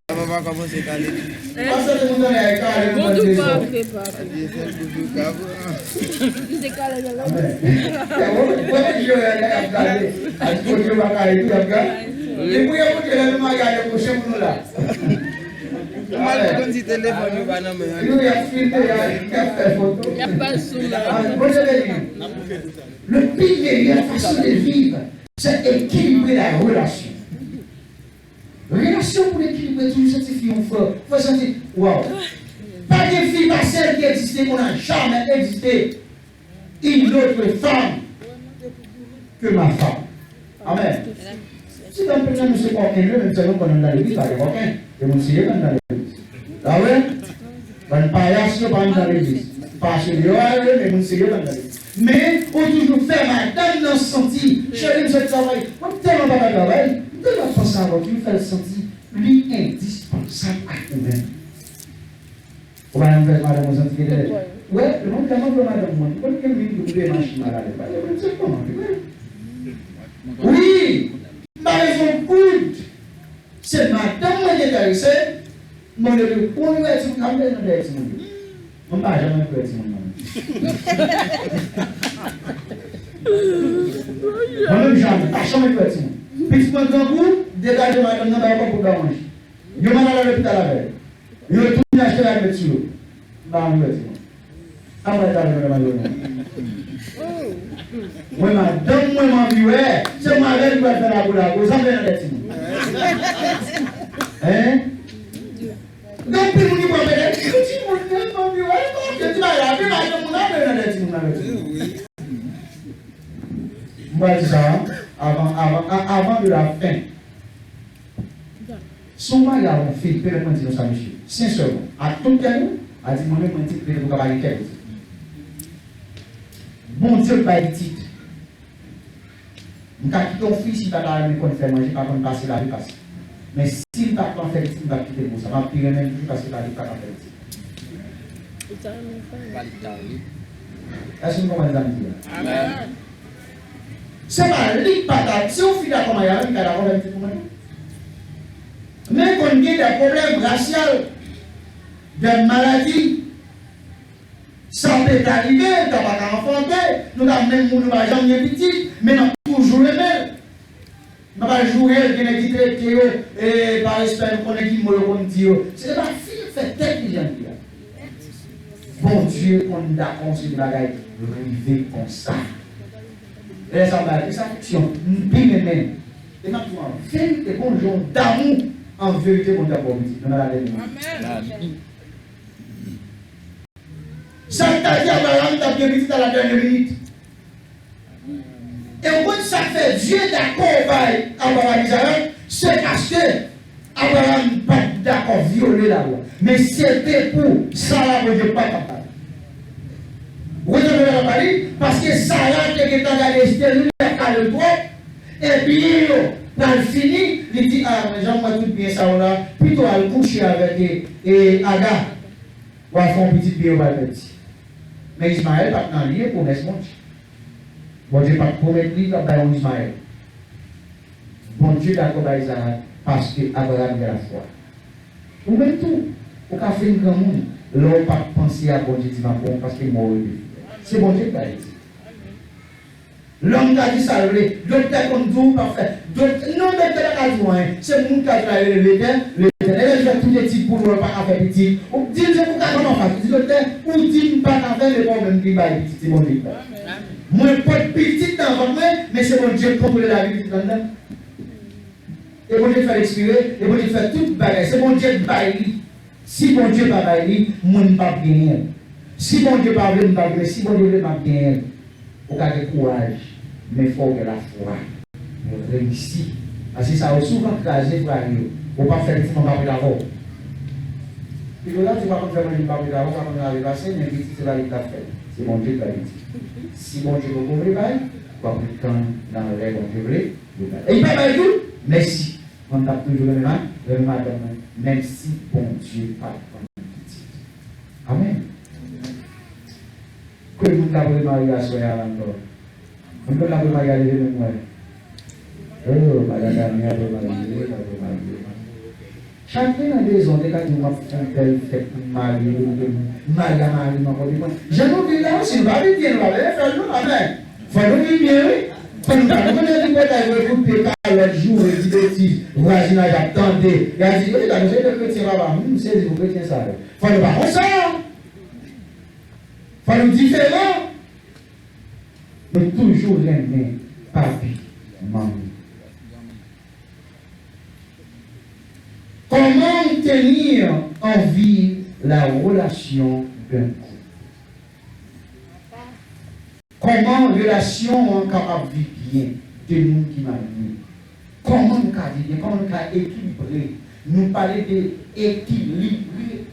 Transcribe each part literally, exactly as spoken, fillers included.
Sa pa kòmanse kale. Pase te moun nan kale. Bon, tou pa vle pa. Li se kale nan lòt. Bon, bon, yo, y ap gade. Ak kote yo pa kale, tou y ap gade. E pou yo montre lè nou marye ane pwochen pou nou la. Ou mal pou konn si telefòn yo pa nan men an. Yo, y ap filme, y ap, y ap fè foto. Y ap ba sou la. Bon, se vre. Le pire meilleure façon de vivre, c'est équilibrer la relation. Relasyon pou ekilibre, toujou santi fi yon frè, fè santi, waw. Pa gen fi pa sèl ki egziste, qu'on n'a jamais existé une autre femme que ma femme. Amen. Si tanpri nan nou se kòken nou, menm si nou konn ann nan legliz, pa gen kòken. E moun serye konn nan legliz. Sa vre? Bann payas yo pa ann nan legliz. Pase deyò a yo, men moun serye konn nan legliz. Men, ou toujou fè madanm nan santi, cheri, m sot travay. Mwen, m tèlman pa ka travay, m tèlman panse avè w, toujou fè l santi li endispansab ak ou menm. Ou pa janm fè madanm ou santi genlè. Wè, mwen tèlman vle madanm mwen, mwen gen vin pou koupe machin malade. Paske mwen se kòman ki vre. Wi, m pa bezwen goud. Se madanm mwen ki enterese. Mwen le pou wè timoun, m ap nan dèyè timoun yo. Mwen pa janm wè timoun nan. Mwen menm janm, pa janm wè timoun. Pitit mwen grangou, degaje madanm nan, ba yo kòb pou ba manje. Yo mal al lopital avè l. Yo tounen achte rad met sou yo. M pa anvi wè timoun. Sa mwen ta vle nan yo non. Mwen madanm mwen m anvi wè. Se mwen avè l ki pral fè lago lago. Sa m fè nan tèt timoun. Hein? Gen anpil moun ki pran pètèt. Timoun mwen m anvi wè. Bon, ke ti bagay la, pi bagay moun nan nan tèt timoun nan. M pral di sa avan, avan, a- avant de la fin. Si w marye avè yon fi, pèmèt mwen di nou sa, mesye, sensèman, ak tout kè nou, a di mwen menm, mwen di, pètèt ou ka pa gen kè pou di. Bondye k bay pitit. M ka kite yon fi, si l pa ta renmen konn fè manje, pa konn pase lavi pase. Men si l pa konn fè pitit, m p ap kite l pou sa. M ap pi renmen l toujou paske lavi pa ka fè pitit. Èske nou konprann sa m di a? Amèn. Se pa li k pa ta, si yon fi dakò marye avè m, li ka dakò fè pitit pou mwen tou. Men konn gen de pwoblèm rasyal, de maladi. Sa te ka rive, nou ta pa ka anfante, nou ta menm moun, nou pa janm gen pitit, men n ap toujou renmen l. N ap al joure l, gen nèg ki trete yo, e, pa respè, nou konnen ki mo yo konn di yo. Se pa fi k fè tèt li jan l ye a. Bondye konn dakò yon seri de bagay rive konsa. E lè sa m bay satisfaksyon, m pi renmen. E m ap di w an verite, bon jan w damou, an verite, Bondye ap ba w pitit. Nou nan ladènye minit. Amèn. Sa k ta di Abraram t ap gen pitit a la dènye minit. E w konn sa k fè Dye dakò bay Abraram Izarak? Se paske Abraram pa t dakò vyole lalwa. Men se te pou Sara Bondye pa t ap ba li. Ou konprann sa m ap pale? Paske Sara te gentan gade esteril, li ap kale l twòp. E byen yo pral fini, li di, a, men jan m wè tout byen sa yo la, pito al kouche avèk, e, e, Aga. W a fè yon pitit byen yo pral pèdi. Men Izmayèl pa t nan liy pwomès Bondye. Bondye pa t pwomèt li l ap bay yon Izmayèl. Bondye dakò bay Izarak paske Abraram gen lafwa. Ou menm tou, ou ka fin granmoun, lè w pa t panse a Bondye di m ap bon paske mò yo defi. Se Bondye k bay pitit. Lòm ka di sa l vle. Doktè konn di w pa fè. Doktè, non, doktè pa ka di w anyen. Se moun k ka di w la rele Letè-, Letènèl. Lè l fè tout etid pou l wè l pa ka fè pitit. Ou di l se pou ka kòman fè. Ou di doktè, ou di m pa ka fè, men pa ou menm ki bay pitit, se Bondye ki bay. Mwen pot pitit nan vant mwen, men se Bondye k kontwole lavi pitit lan anndan. E Bondye k fè l ekspire, e Bondye k fè tout bagay. Se Bondye k bay li. Si Bondye pa bay li, mwen m p ap genyen l. Si Bondye pa vle, m p ap genyen l. Si Bondye vle, m ap genyen l. Ou ka gen kouraj, men fò w gen lafwa pou w reyisi. Paske sa yo souvan kraze fwaye yo. Ou p ap fè pitit, mwen p ap ret avè w. Pito la, ou pa konn fè manje, m p ap ret avè w, ou pa konn lave vase, men pitit se pa li k ap fè l. Se Bondye k bay pitit. Si Bondye poko vle bay, w ap ret tann nan lè Bondye vle. E li pa bay tou, mèsi. Mwen, m t ap toujou renmen ma-, renmen madanm mwen, menm si Bondye pa t ban m pitit. Amèn. Ke moun k ap remarye aswè a la ankò? Moun k ap remarye a, leve men mwen. Oh, madanm Dani apre marye, apre marye. Chak ki nan dezòd, te ka di, "M ap fè yon bèl fèt pou m marye, pou m marye a mari m ankò devan." Jan nou viv la, si nou pa viv byen, nou pa bezwen fè l non, amèn. Fò nou viv byen, wi. Fò nou pa nou konnen ki pòtay vre, kout pye, kalòt, joure, di betiz, vwazinaj ap tande. Y a di, "Wi, la, nou se de kretyen, papa." M sezi pou kretyen sa yo. Fò nou pa konsa. Fò nou diferan. Nou toujou renmen papi, manmi. Comment tenir en vie la relation d'un couple? Kòman relasyon an kapab viv byen de moun ki marye? Kòman nou ka viv byen? Kòman nou ka ekilibre? Nou pale de ekilibre.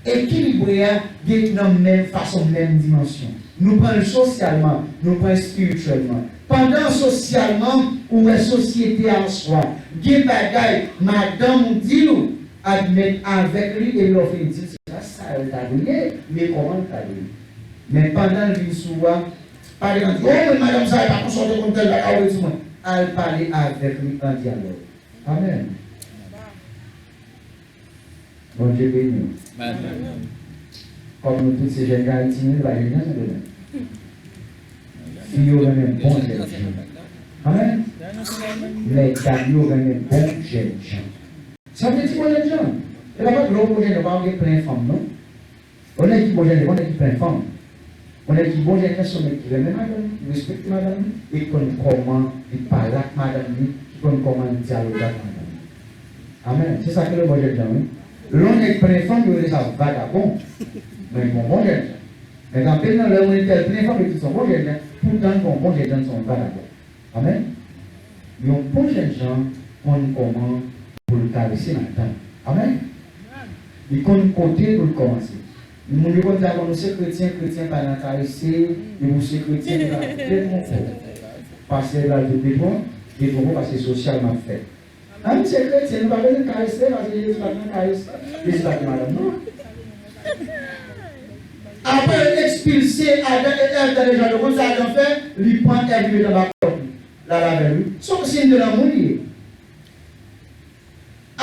Ekilibre a gen nan menm fason, menm dimansyon. Nou pran l sosyalman, nou pran l espirityèlman. Pandan sosyalman, ou wè sosyete a an swa, gen bagay madanm ou di w, admèt avèk li, epi lè w fin di l, se pa sa l ta dwe ye, men kòman l ta dwe ye. Men pandan l vin sou ou a, pa devan di, "Oh, men madanm sa, e pa konsa w te konn tèl bagay, ou te di mwen." Al pale avèk li an dyalòg. Amèn. Bondye beni w. Amèn. Kòm nou tout se jèn jan Ayiti, nou pa jèn jan, se demen. Fi yo renmen bon jèn jan. Amèn. Medam yo renmen bon jèn jan. Sa vle di bon jèn jan. E pa lè w bon jèn jan, pa gen plen fanm, non. Yon nèg ki bon jèn jan, yon nèg ki plen fanm. Yon nèg ki bon jèn jan, se yon nèg ki renmen madanm li, ki respekte madanm li, e ki konn kòman li pale ak madanm li, ki konn kòman li dyaloge ak madanm li. Amèn. Se sa ki rele bon jèn jan, wi. Lè yon nèg plen fanm, yo rele sa vagabon. Men li pa yon bon jèn jan. Men gen anpil nan lè yon entèl plen fanm, yo di se yon bon jèn jan. Poutan, li pa yon bon jèn jan, se yon vagabon. Amèn. Yon bon jèn jan konn kòman pou l karese madanm. Amèn. Li konn kote pou l kòmanse. Moun yo konn di, "A bon, nou se kretyen, kretyen pa nan karese, e ou se kretyen, nou pa nan detwonpo." Pastè la di detwon, detwonpo paske sosyal m ap fè. An, nou se kretyen, nou pa bezwen karese, paske Jezi pa t nan karese. Jezi pa t gen madanm, non. Apre yo ekspilse Adan e Èv nan jaden, ou konn sa Adan fè? Li pran Èv, li met anba kòd li. L al avè l, wi. Se yon siy de lanmou li ye.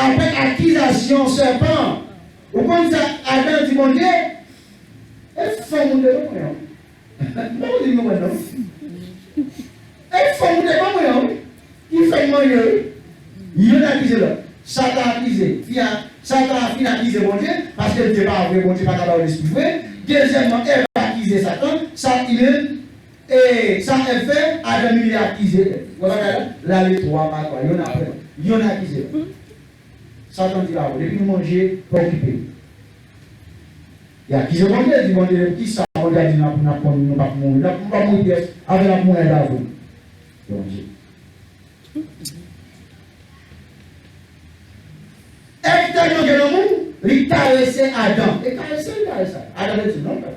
Apre akizasyon sèpan, ou konn sa Adan di Bondye? E fanm ou te ban mwen an. M pa konn di nou konprann non. E fanm ou te ban mwen an, wi. Ki fè m manje, wi. Youn akize lòt. Satan akize. Fi a, Satan a fin akize Bondye, paske l di pa vre, Bondye pa ka ba w lespri vre. Dezyèmman, Èv akize Satan. Sa li menm, e, sa Èv fè, Adan li akize Èv. Ou wè bagay la? L ale twa pa twa, youn apre lòt. Youn akize lòt. Satan di pa vre, depi nou manje, pa okipe nou. Li akize Bondye, li di Bondye, poukisa Bondye ap di nou ap, n ap mouri, nou p ap mouri, n ap, nou p ap mouri pyès, avè n ap mouri avè nou. Bondye. Èv tèlman gen lanmou, li karese Adan. E karese, li karese Adan. Adan te di, "Non, frè."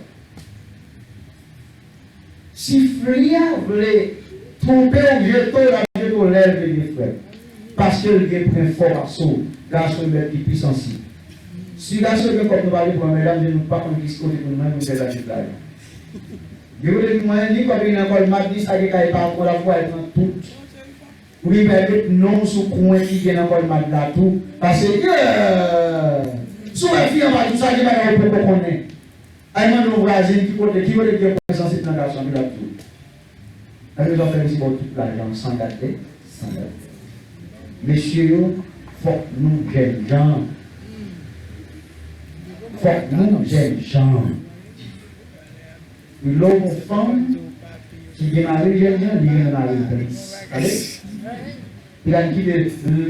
Si fi a vle twonpe w, jete w, l ap jete w lè l vle gen frè. Paske l gen pwen fò pase w. Gason e bèt ki pi sansib. Si gason gen kòb, nou pa gen pwen, medam, nou pa konn ki kote pou nou menm, nou fè sa tout lajan. Gen kote pou mwen, ni kòb li nan kòlmad, ni sa gen kay pa ankò, l ap voye pran tout. Ou gen kay met non sou kwen ki gen nan kòlmad la tou. Paske, yeah! Si w wè fi an pa di w sa, gen bagay ou poko konnen. Al mande yon vwazen ki kote, ki kote ki gen pwen sansib nan gason, li ap di w. Ann nou fè misye ba w tout lajan san gade, san gade. Mesye yo, fòk nou jèn jan. Fòk nou jèn jan. Lè w gon fanm ki gen mari jèn jan, li renmen mari l plis. Tande? Li pa kite,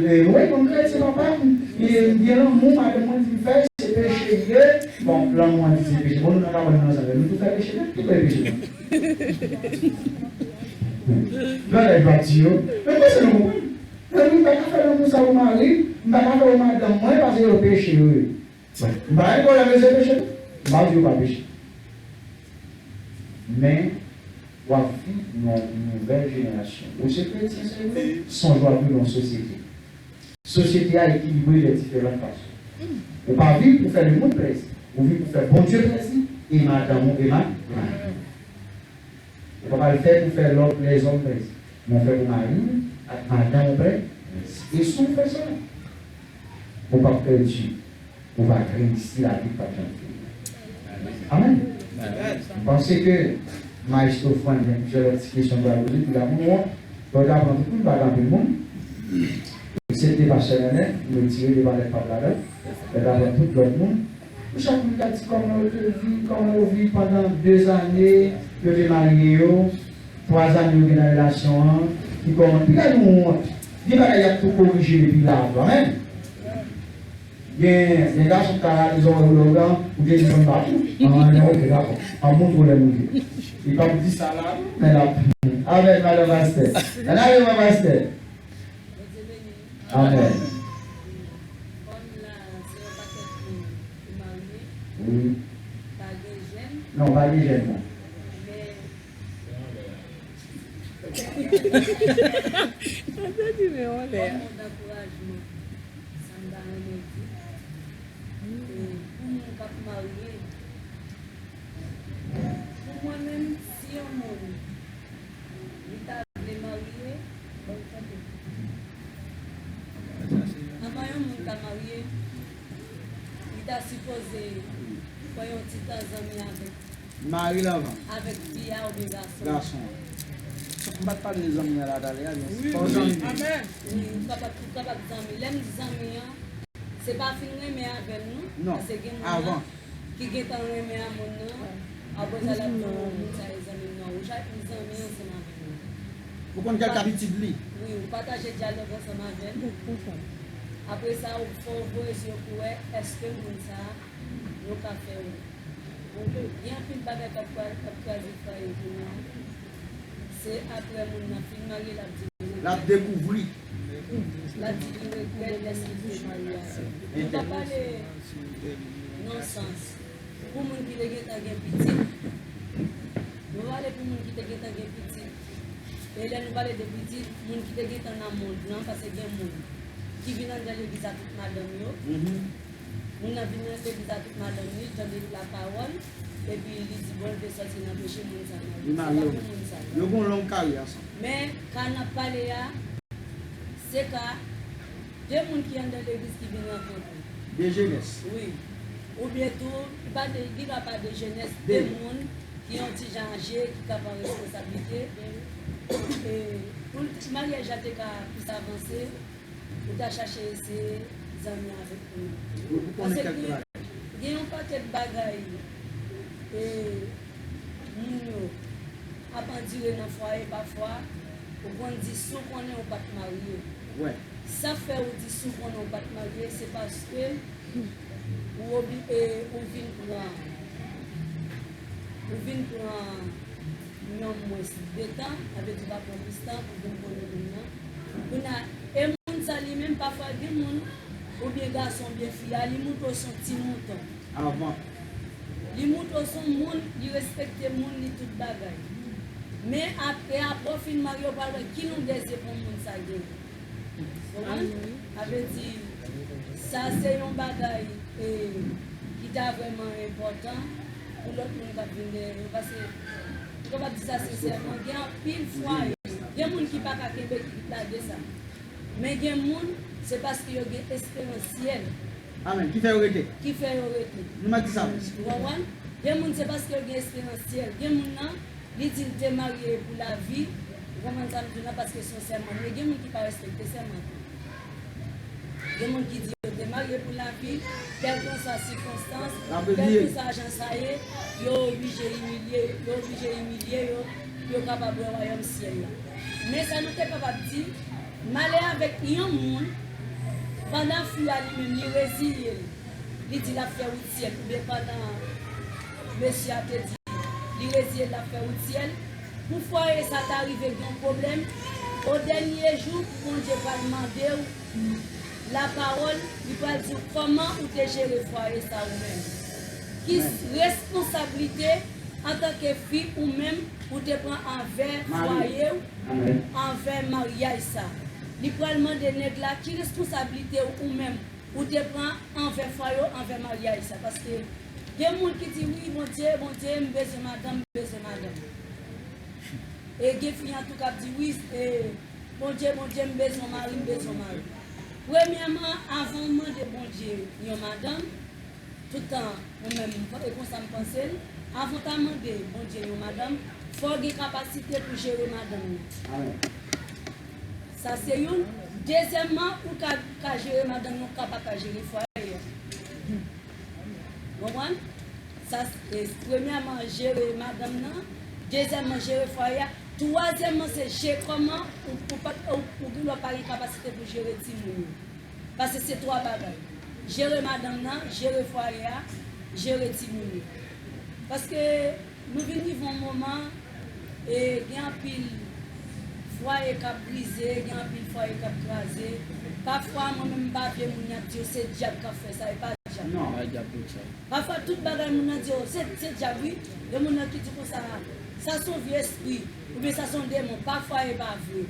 e, wi, bon kretyen papa m, e, m gen lanmou, madanm mwen di m fè, se peche l ye. Bon, lanmou an di se peche. Bon, nou nan kabann nan ansanm, nou tou fè peche, men ki kote peche nou? Bagay pati yo. Men mwen se nou konprann. Men wi, m pa ka fè lanmou sa pou mari m, m pa ka fè pou madanm mwen, paske yo peche yo ye. M pa gen pwoblèm, se peche. M pa di yo pa peche. Men, w ap viv nan yon nouvèl jenerasyon. Ou se kretyen, se vre, sonje w ap viv nan yon sosyete. Sosyete a ekilibre de diferan fason. Ou pa viv pou fè lemonn plèzi. Ou viv pou fè Bondye plèzi e madanm ou e ma-, mari w. Ou pa pral fè pou fè lòt lèzòm plèzi. Men w fè pou mari w, ak madanm ou pè. E si w fè sa, ou p ap pèdi, ou va reyisi lavi k p ap janm fini. Amèn. M panse ke Maestro Fran gen plizyè lòt ti kesyon pou l poze, pou l ap wont. Lè w ta pran tout moun, pa gen anpil moun. Eksepte pastè Nènè, nou retire devan lèt p ap ladan l. Lè w ta pran tout lòt moun. Pou chak moun ka di kòman yo te viv, kòman yo viv pandan de zane yo te marye yo, twa zane yo gen nan relasyon an, ki kòman. Piga nou wont. Gen bagay y ap tou korije depi la ankò. Amèn. Gen, gen gason k ta rale zòrèy ou lè w gran, ou te di konn pa tou. An, non, ok, dakò. An moun pwoblèm ou ye. Li p ap di sa la, men l ap. Amèn, madan pastè. Ann ale, madan pastè. Amèn. Wi. Non, pa gen jèn, non. Sa m ta renmen di, e, pou moun k ap marye, pou mwen menm, si yon moun li ta vle marye, ban m konte. Anvan yon moun ka marye, li ta sipoze pran yon ti tan zanmi avèk Mari l anvan. Avèk fi a oubyen gason an. Gason an. M pa t pale de zanmi an la talè a, men se pa yon zanmi. Wi, ou kapab, ou kapab zanmi. Lè m di zanmi an, se pa fin renmen avè l non. Non, paske gen moun nan ki gentan renmen a moun nan, apre sa l ap di w moun sa e zanmi m nan. Ou chak moun zanmi ansanm avè l. Ou konn kèk abitid li. Wi, ou pataje dyalòg ansanm avè l. Apre sa, ou fò w voye sou yo pou w wè èske moun sa a, nou ka fè w. Gen anpil bagay k ap kwa-, k ap kraze fwaye kounye a. Se apre moun nan fin marye, l ap di. L ap dekouvri. L ap di li regrèt lè li te marye a. Nou pa pale nan sans. Pou moun ki te gentan gen pitit, nou pale pou moun ki te gentan gen pitit. E lè nou pale de pitit, moun ki te gentan nan mond lan, paske gen moun ki vin anndan legliz a tout madanm yo. Moun nan vin nan legliz a tout madanm li, tande lapawòl, epi li di, bon, l vle sòti nan peche, moun sa marye. Li marye. Se pa pou moun sa. Yo gen yon long karyè ansanm. Men, ka n ap pale a, se ka de moun ki anndan legliz ki vin rankontre. De jenès. Wi. Oubyen tou, li pa de, li ka pa de jenès, de moun ki yon ti jan aje, ki ka pran responsablite. E pou maryaj la te ka plis avanse, ou ta chache eseye zanmi avèk moun nan. Paske gen yon pakèt bagay, e, moun yo ap andire nan fwaye pafwa, ou konn di si w konnen ou pa t marye. Sa fè ou di si w konnen ou pa t marye, se paske ou obi-, e, ou vin pran, ou vin pran yon mwens de tan, sa vle di w pa pran plis tan pou vin konnen moun nan. Kounye a, e moun sa li menm, pafwa gen moun, oubyen gason oubyen fi a, li montre w se yon ti mouton. Avan. Li montre w se yon moun, li respekte moun, li tout bagay. Men apre, apre w fin marye, w pral wè ki longè zye pou moun sa genyen. Konprann? Sa vle di, sa se yon bagay, e, ki ta vrèman enpòtan pou lòt moun k ap vin dèyè yo. Paske, m kapab di sa sensèman, gen anpil fwaye, gen moun ki pa ka kenbe, ki lage sa. Men gen moun, se paske yo gen esperansyèl. Amèn. Ki fè yo rete. Ki fè yo rete. Nou mèt di sa plis. Ou konprann? Gen moun, se paske yo gen esperansyèl. Gen moun nan, li di l te marye pou lavi. Ou konprann sa m di w la? Paske se yon sèman. Men gen moun ki pa respekte sèman tou. Gen moun ki di yo te marye pou lavi, kèlkeswa sikonstans, kèlkeswa jan sa ye, yo oblije imilye, yo oblije imilye yo, pou yo kapab wè wayòm syèl la. Men sa nou te kapab di, malè avèk yon moun, pandan fi a li menm, li reziye l, li di l ap fè wout syèl, oubyen pandan mesye a te di, li reziye l ap fè wout syèl, pou fwaye sa ta rive gen yon pwoblèm, o dènye jou, Bondye pral mande w lapawòl, li pral di w kòman ou te jere fwaye sa ou menm. Ki responsablite antanke fi ou menm ou te pran anvè fwaye w, anvè maryaj sa. Li pral mande nèg la ki responsablite w ou menm ou te pran anvè fwaye w, anvè maryaj sa. Paske gen moun ki di, wi, Bondye, Bondye, m bezwen madanm, m bezwen madanm. E gen fi an tou k ap di, wi, e, Bondye, Bondye, m bezwen mari, m bezwen mari. Premyèman, avan w mande Bondye yon madanm, tout tan, mwen menm, e konsa m panse l, avan w ta mande Bondye yon madanm, fò w gen kapasite pou jere madanm nan. Amèn. Sa se youn. Dezyèmman, ou ka, ka jere madanm nan, ou ka pa ka jere fwaye a. Konprann? Sa, e, premyèman, jere madanm nan. Dezyèmman, jere fwaye a. Twazyèmman, se je kòman ou, ou, pa, ou, ou gen dwa pa gen kapasite pou jere timoun yo. Paske se twa bagay. Jere madanm nan, jere fwaye a, jere timoun yo. Paske nou vin rive yon moman, e, gen anpil fwaye k ap brize, gen anpil fwaye k ap kraze. Pafwa, mwen menm, m pa vle moun nan ap di yo se dyab k ap fè sa, e pa dyab. Non. Pa dyab tout sa. Pafwa, tout bagay moun nan di yo, se, se dyab, wi. Gen moun nan ki di konsa, sa se yon vye espri, oubyen sa se yon demon. Pafwa, e pa vre.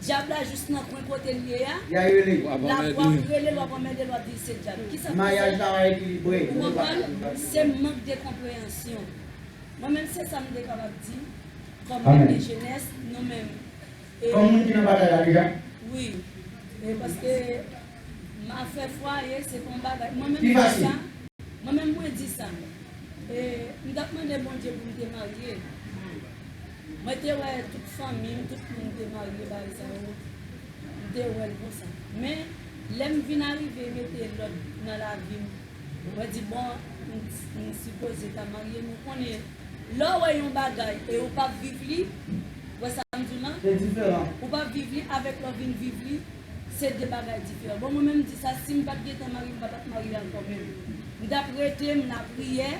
Dyab la jis nan kwen kote l ye a. Y a rele. L ap, w ap rele l, w ap anmède l, w ap di se dyab. Kisa k fè sa? Maryaj la pa ekilibre. Ou konprann? Se mank de konpreyansyon. Mwen menm, se sa m te kapab di. Kòm Amèn. Mèt de jenès, nou menm. E, kòm moun ki nan batay la deja? Wi. E paske m afè fwaye, se pa yon bagay. Mwen menm, m di sa. Mwen menm, mwen di sa. E, m t ap mande Bondye pou m te marye. Mwen te wè tout fanmi m, tout moun te marye, bagay sa yo. M te wè l konsa. Men, lè m vin arive mete lòd nan lavi m, mwen di, bon, m, m sipoze ta marye. Men w konnen, lè w wè yon bagay e ou p ap viv li, w wè sa m di w lan? Se diferan. Ou p ap viv li avèk lè w vin viv li, se de bagay diferan. Bon, mwen menm, m di sa, si m pa t gentan marye, m pa t ap marye ankò menm. M t ap rete, m lapriyè,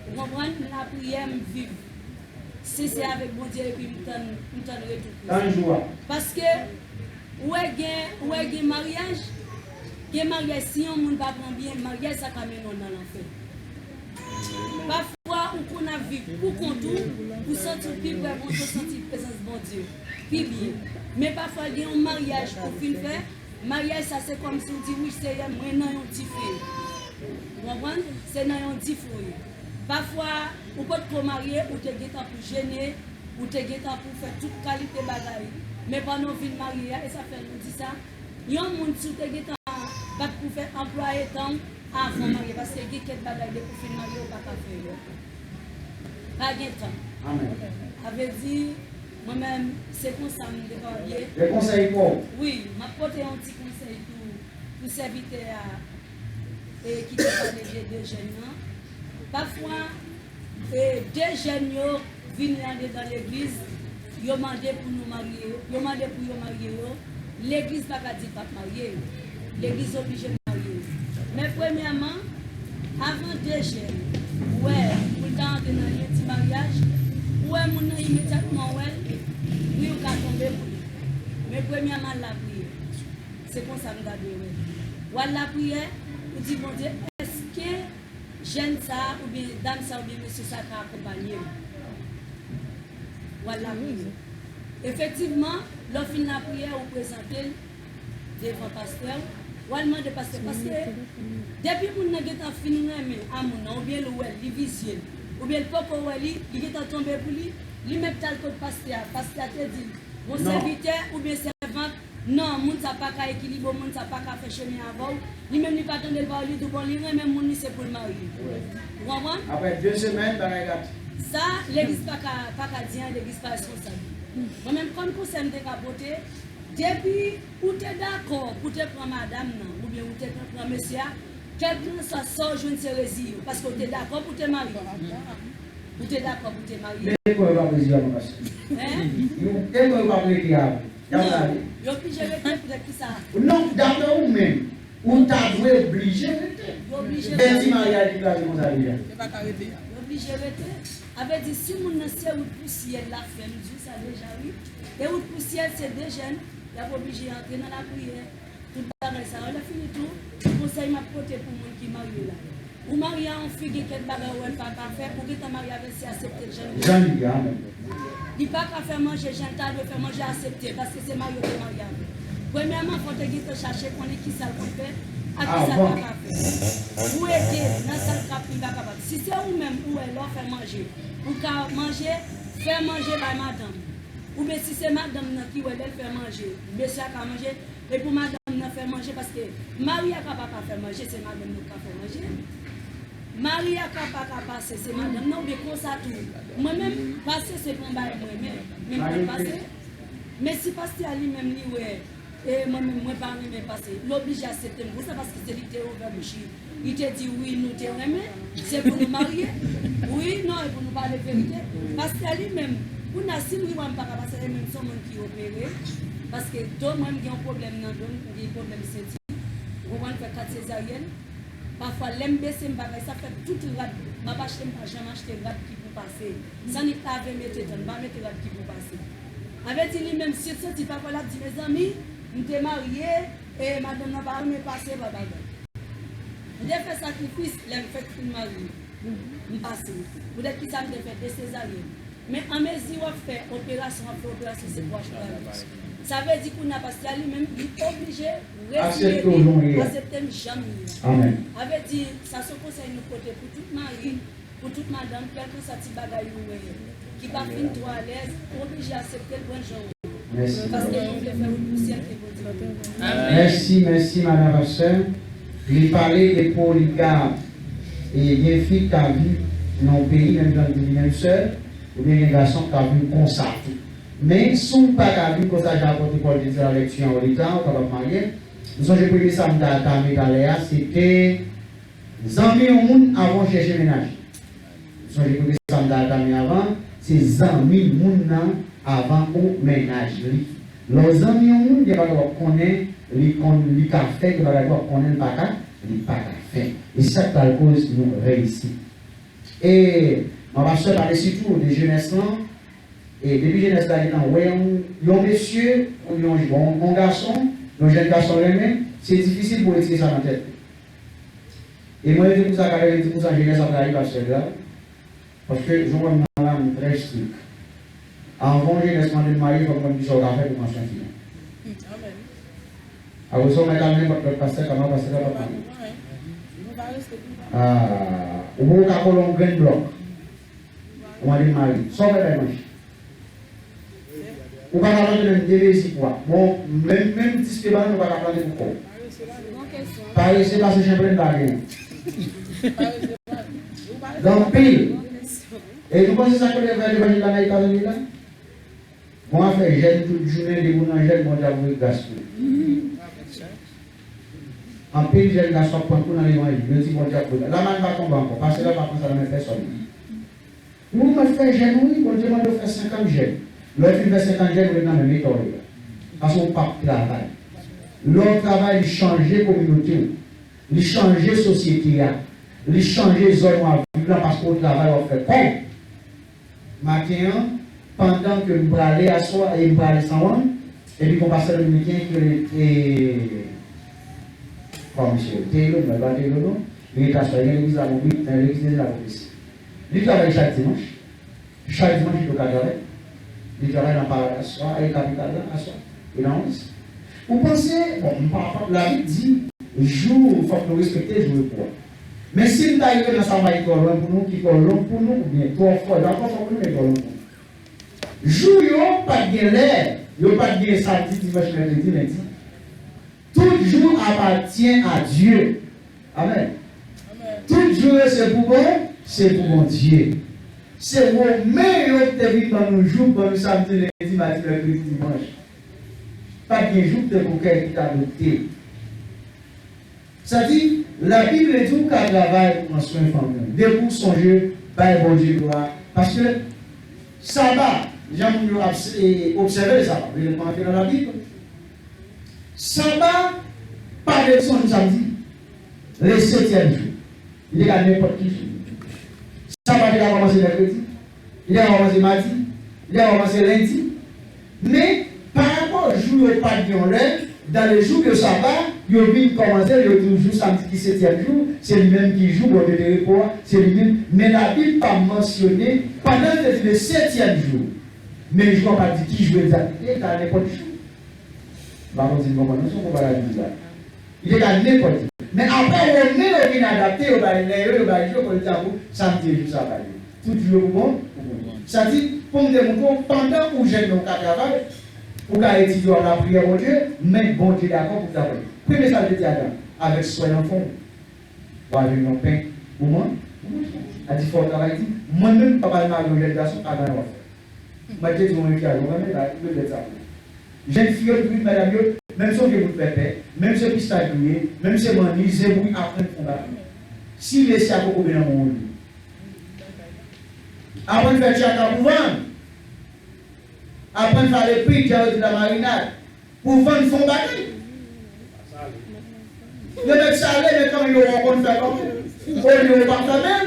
ou konprann? M lapriyè, m viv. Si se avèk Bondye epi m tann, m tann retou Kris. Tann jou a. Paske, ou wè gen, ou wè gen maryaj, gen maryaj, si yon moun pa pran byen, maryaj sa ka mennen w nan lanfè. Pafwa, ou konn ap viv pou kont ou, ou santi w pi prè Bondye, ou santi prezans Bondye pi byen. Men pafwa, gen yon maryaj ou fin fè, maryaj sa se kòmsi w di, wi, Seyè, mwen nan yon dife. Ou konprann? Se nan yon dife w ye. Pafwa, ou potko marye, ou te gentan pou jene, ou te gentan pou fè tout kalite bagay. Men pandan w vin marye a, e sa fè nou di sa, yon moun, si w te gentan bat pou fè anplwaye tan w avan w marye, paske gen kèk bagay depi w fin marye, ou pa ka fè yo. Pa gen tan. Amèn. Sa vle di, mwen menm, se konsa m te kapab ye. De konsèy pou w. Wi, m ap pote yon ti konsèy tou pou sèvitè a, e, ki te pale de, de jèn nan. Pafwa, e, de jèn yo vini andedan legliz, yo mande pou nou marye yo, yo mande pou yo marye yo, legliz pa ka di l p ap marye yo. Legliz oblije marye yo. Men premyèman, avan de jèn wè pou l ta antre nan yon ti maryaj, ou wè moun nan imedyatman ou wè l, wi, ou ka tonbe pou li. Men premyèman, al lapriyè. Se konsa m ta dwe wè. W al lapriyè, ou di Bondye, èske jèn sa a, oubyen dam sa a, oubyen mesye sa a ka akonpanye m? W al lapriyè. Efektivman, lè w fin lapriyè, ou prezante l devan pastè w, w al mande pastè, paske depi moun nan gentan fin renmen a moun nan, oubyen l wè l, li vizye l, oubyen l poko wè li, li gentan tonbe pou li, li mèt t al kot pastè a, pastè a te di l, bon, sèvitè oubyen sèvant, non, moun sa pa ka ekilibre w, moun sa pa ka fè chemen avè w. Li menm li pa tande l pawòl, li di w, bon, li renmen moun, li se pou l marye. Ou konprann? Apre de semèn, bagay gate. Sa, legliz pa ka, pa ka di anyen, legliz pa responsab. Mwen menm, kòm konsèy m te ka pote, depi ou te dakò pou te pran madanm nan, oubyen ou te pran mesye a, kèlkanswa sa w jwenn, se reziye w, paske w te dakò pou te marye. Ou te dakò pou te marye. Men kò yo pa prezidan non, pastè. Hein? Yo, e mwen yo pa predi a. Y ap prale. Yo oblije rete, poutèt ki sa? Non, daprè ou menm, ou ta dwe oblije rete. Yo oblije rete. Bèl ti maryaj ki kraze konsa deja. Yo pa ka rete. Yo oblije rete. Sa vle di, si moun nan se wout pou syèl l ap fè, m di w sa deja, wi. E wout pou syèl, se de jèn, y ap oblije antre nan lapriyè. Tout bagay sa yo, lè fini tou, konsèy m ap pote pou moun ki marye la. Ou marye a yon fi, gen kèk bagay ou wè l pa ka fè, ou gentan marye avè l, se aksepte l jan l ye. Jan l ye, amèn. Li pa ka fè manje jan l ta dwe fè manje, aksepte l, paske se mari w te marye avè l. Premyèman, fò w te gentan chache konnen kisa l konn fè ak kisa l pa ka fè. Ou ede l nan sa l kap, li pa kapab. Si se ou menm, ou wè lè w fè manje, ou ka manje, fè manje bay madanm. Oubyen si se madanm nan ki wè lè l fè manje, mesye a ka manje, e pou madanm nan fè manje, paske mari a ka pa ka fè manje, se madanm nan ki ka fè manje. Mari a ka pa ka pase, se madanm nan, oubyen konsa tou. Mwen menm, pase se pa yon bagay mwen renmen, men m pral pase. Men si pastè a li menm li wè, e mwen menm, mwen pa renmen pase, l oblije aksepte m konsa, paske se li ki te ouvè bouch li. Li te di, "Wi, nou te renmen, se pou nou marye. Wi, non, e pou nou pale verite." Pastè li menm, kounye a, si m ri, m pa ka pase, e menm se yon moun ki opere, paske do mwen, m gen yon pwoblèm nan do m, m gen pwoblèm senti. Ou konprann, fè kat sezaryèn. Pafwa, lè m bese m bagay, sa fè tout rad, m ap achte, m pa janm achte rad ki pou pase. Sa ni lave, mete tann, m pa mete rad ki pou pase. Sa vle di li menm, si l santi, pafwa l ap di, "Mezanmi, m te marye, e madanm nan pa renmen pase pa bagay." M te fè sakrifis lè m fèk fin marye. M pase. Poutèt ki sa m te fè de sezaryèn. Men anmezi w ap fè operasyon, w ap fè operasyon, se pou achte lavi. Sa vle di kounye a pastè a li menm, li oblije rezile li, aksepte m jan m ye a. Amèn. Sa vle di, sa se yon konsèy nou pote pou tout mari, pou tout madanm, kèlkeswa ti bagay ou wè ki pa fin twò alèz, ou oblije aksepte l, pran jan w ye. Mèsi. Paske nou vle fè wout pou syèl ke Bondye. Mèsi, mèsi, madan pastè. Li pale de poligam. E gen fi k ka viv nan yon peyi, menm jan l di li menm sèl, oubyen gen gason k ka viv konsa tou. Men, si w pa ka viv konsa, jan apot Pòl te di nan lèkti an, o leta, ou kapab marye. M sonje premye sa m ta, ta met talè a, se te zanmi yon moun avan w chèche mennaj. Sonje premye sa m ta, ta met avan, se zanmi moun nan avan ou mennaj li. Lè w zanmi yon moun, gen bagay w ap konnen, li konn, li ka fè, gen bagay w ap konnen, li pa ka, li pa ka fè. E se sa k pral koz nou reyisi. E, mwen, pastè pale sitou de jenès lan, e depi jenès la gentan wè yon, yon mesye, yon, yon, yon gason, yon jèn gason renmen, se difisil pou retire sa nan tèt li. E mwen, se pou sa, katrevenndis pousan jenès ap rayi pastè Grav. Paske, jan w wè m nan la, m trè estrik. Anvan yon jenès mande m marye, fòk m konn kisa w ka fè pou pran swen fi an. Apre sa, w mèt al nenpòt lòt pastè, kòman pastè Grav p ap marye. Ah, ou poko ka kole yon grenn blòk. Ou mande m marye. Sa w fè bay manch? Ou pa ka plante menm de mezi pwa. Bon, menm, menm dis pye bannann ou pa ka plante pou kò w. Parese pase chen plenn pa genyen. Gen anpil. E nou panse sa k rele vrè levanjil la nan Etazini la? Bon, afè jèn tout jounen, depi w nan jèn, Bondye ap voye gras pou ou. Anpil jèn gason ap pran kou nan levanjil. Yo di Bondye ap voye. Lamàn pa tonbe ankò. Pastè la pa pran sa nan men pèsòn. Wi, mwen fè jèn, wi, Bondye mande w fè senkant jèn. Lè w fin fè senkant jèn, ou ret nan menm eta w ye a. Paske w p ap travay. Lè w travay, li chanje kominote w. Li chanje sosyete a. Li chanje zòn w ap viv la paske w travay, w ap fè kòb. Maten an, pandan ke m prale aswè, e m prale San Juan, epi gon pastè dominiken ki rele, e, kòman misye rele? Teylo, non, e pa Teylo, non. Li rete aswè, gen legliz la, gon, nan legliz de la pwofesi. Li travay chak dimanch. Chak dimanch li tou ka travay. Li travay nan Parad aswè, e kapital la aswè. E nan onz. Ou panse, bon, m pa, pa, Labib di, jou, fòk nou respekte jou repo a. Men si m ta rive nan Samari twò lwen pou nou, ki twò long pou nou, oubyen twò fò, dakò, fòk nou gen twò long pou nou. Jou yo pa t gen lè, yo pa t gen samdi, dimanch, mèkredi, lendi. Tout jour appartient à Dieu. Amèn. Tout jou yo se pou bon, se pou Bondye. Se Women yo ki te vin ban nou jou, ban nou samdi, lendi, madi, mèkredi, dimanch. Pa t gen jou ki te pou kè ki t adopte. Sa di, Labib di w ka travay pou pran swen fanmi w. Depi w sonje, bay Bondye glwa. Paske Saba, jan moun yo ap, e, obsève le Saba, vle m antre nan Labib. Saba pa vle di se yon jou samdi. Le setyèm jou. Li te ka nenpòt ki jou. Saba te ka kòmanse mèkredi. Li te ka kòmanse madi. Li te ka kòmanse lendi. Men, parapò jou yo pa t gen yon lè, dans le jour de Saba, yo vin kòmanse, yo di w jou samdi ki setyèm jou, se li menm ki jou Bondye te repo a, se li menm. Men Labib pa mansyone, pandan l te di le setyèm jou, men jou a pa t di ki jou egzakte, li te ka nenpòt jou. M pa konn si n konprann, non, se yon gwo bagay m di la. Li te ka nenpòt jou. Men apre, Women yo vin adapte, yo bay lè yo, yo bay jou, yo konn di a pou samdi e jou Saba yo. Tout jou yo pou bon. Sa di, pou m te montre w, pandan ou jèn ou ka travay, ou ka etidye, w ap lapriyè Bondye, men Bondye dakò pou travay. Premye sa l te di Adan, avèk swè nan fon w, w a jwenn yon pen pou man-, pou manje. A di, fò w travay di, mwen menm, papa l mari yon jèn gason, pa gen anyen w ap fè. Mwen te di yon fi a, yon renmen la, mwen bèt sa pou. Jèn fi yo, tout madanm yo, menm si w vye bout pèpè, menm si w pistaj ou ye, menm si w manniz, debouye, aprann fè yon bagay. Si mesye a poko gen nan men w li. Aprann fè tchaka pou vann. Aprann fè lepit, jan yo di la marinad. Pou vann fè yon bagay. Yo mèt sale, men kanmenm yo wè w konn fè kòb ou. Olye w pa fè menm.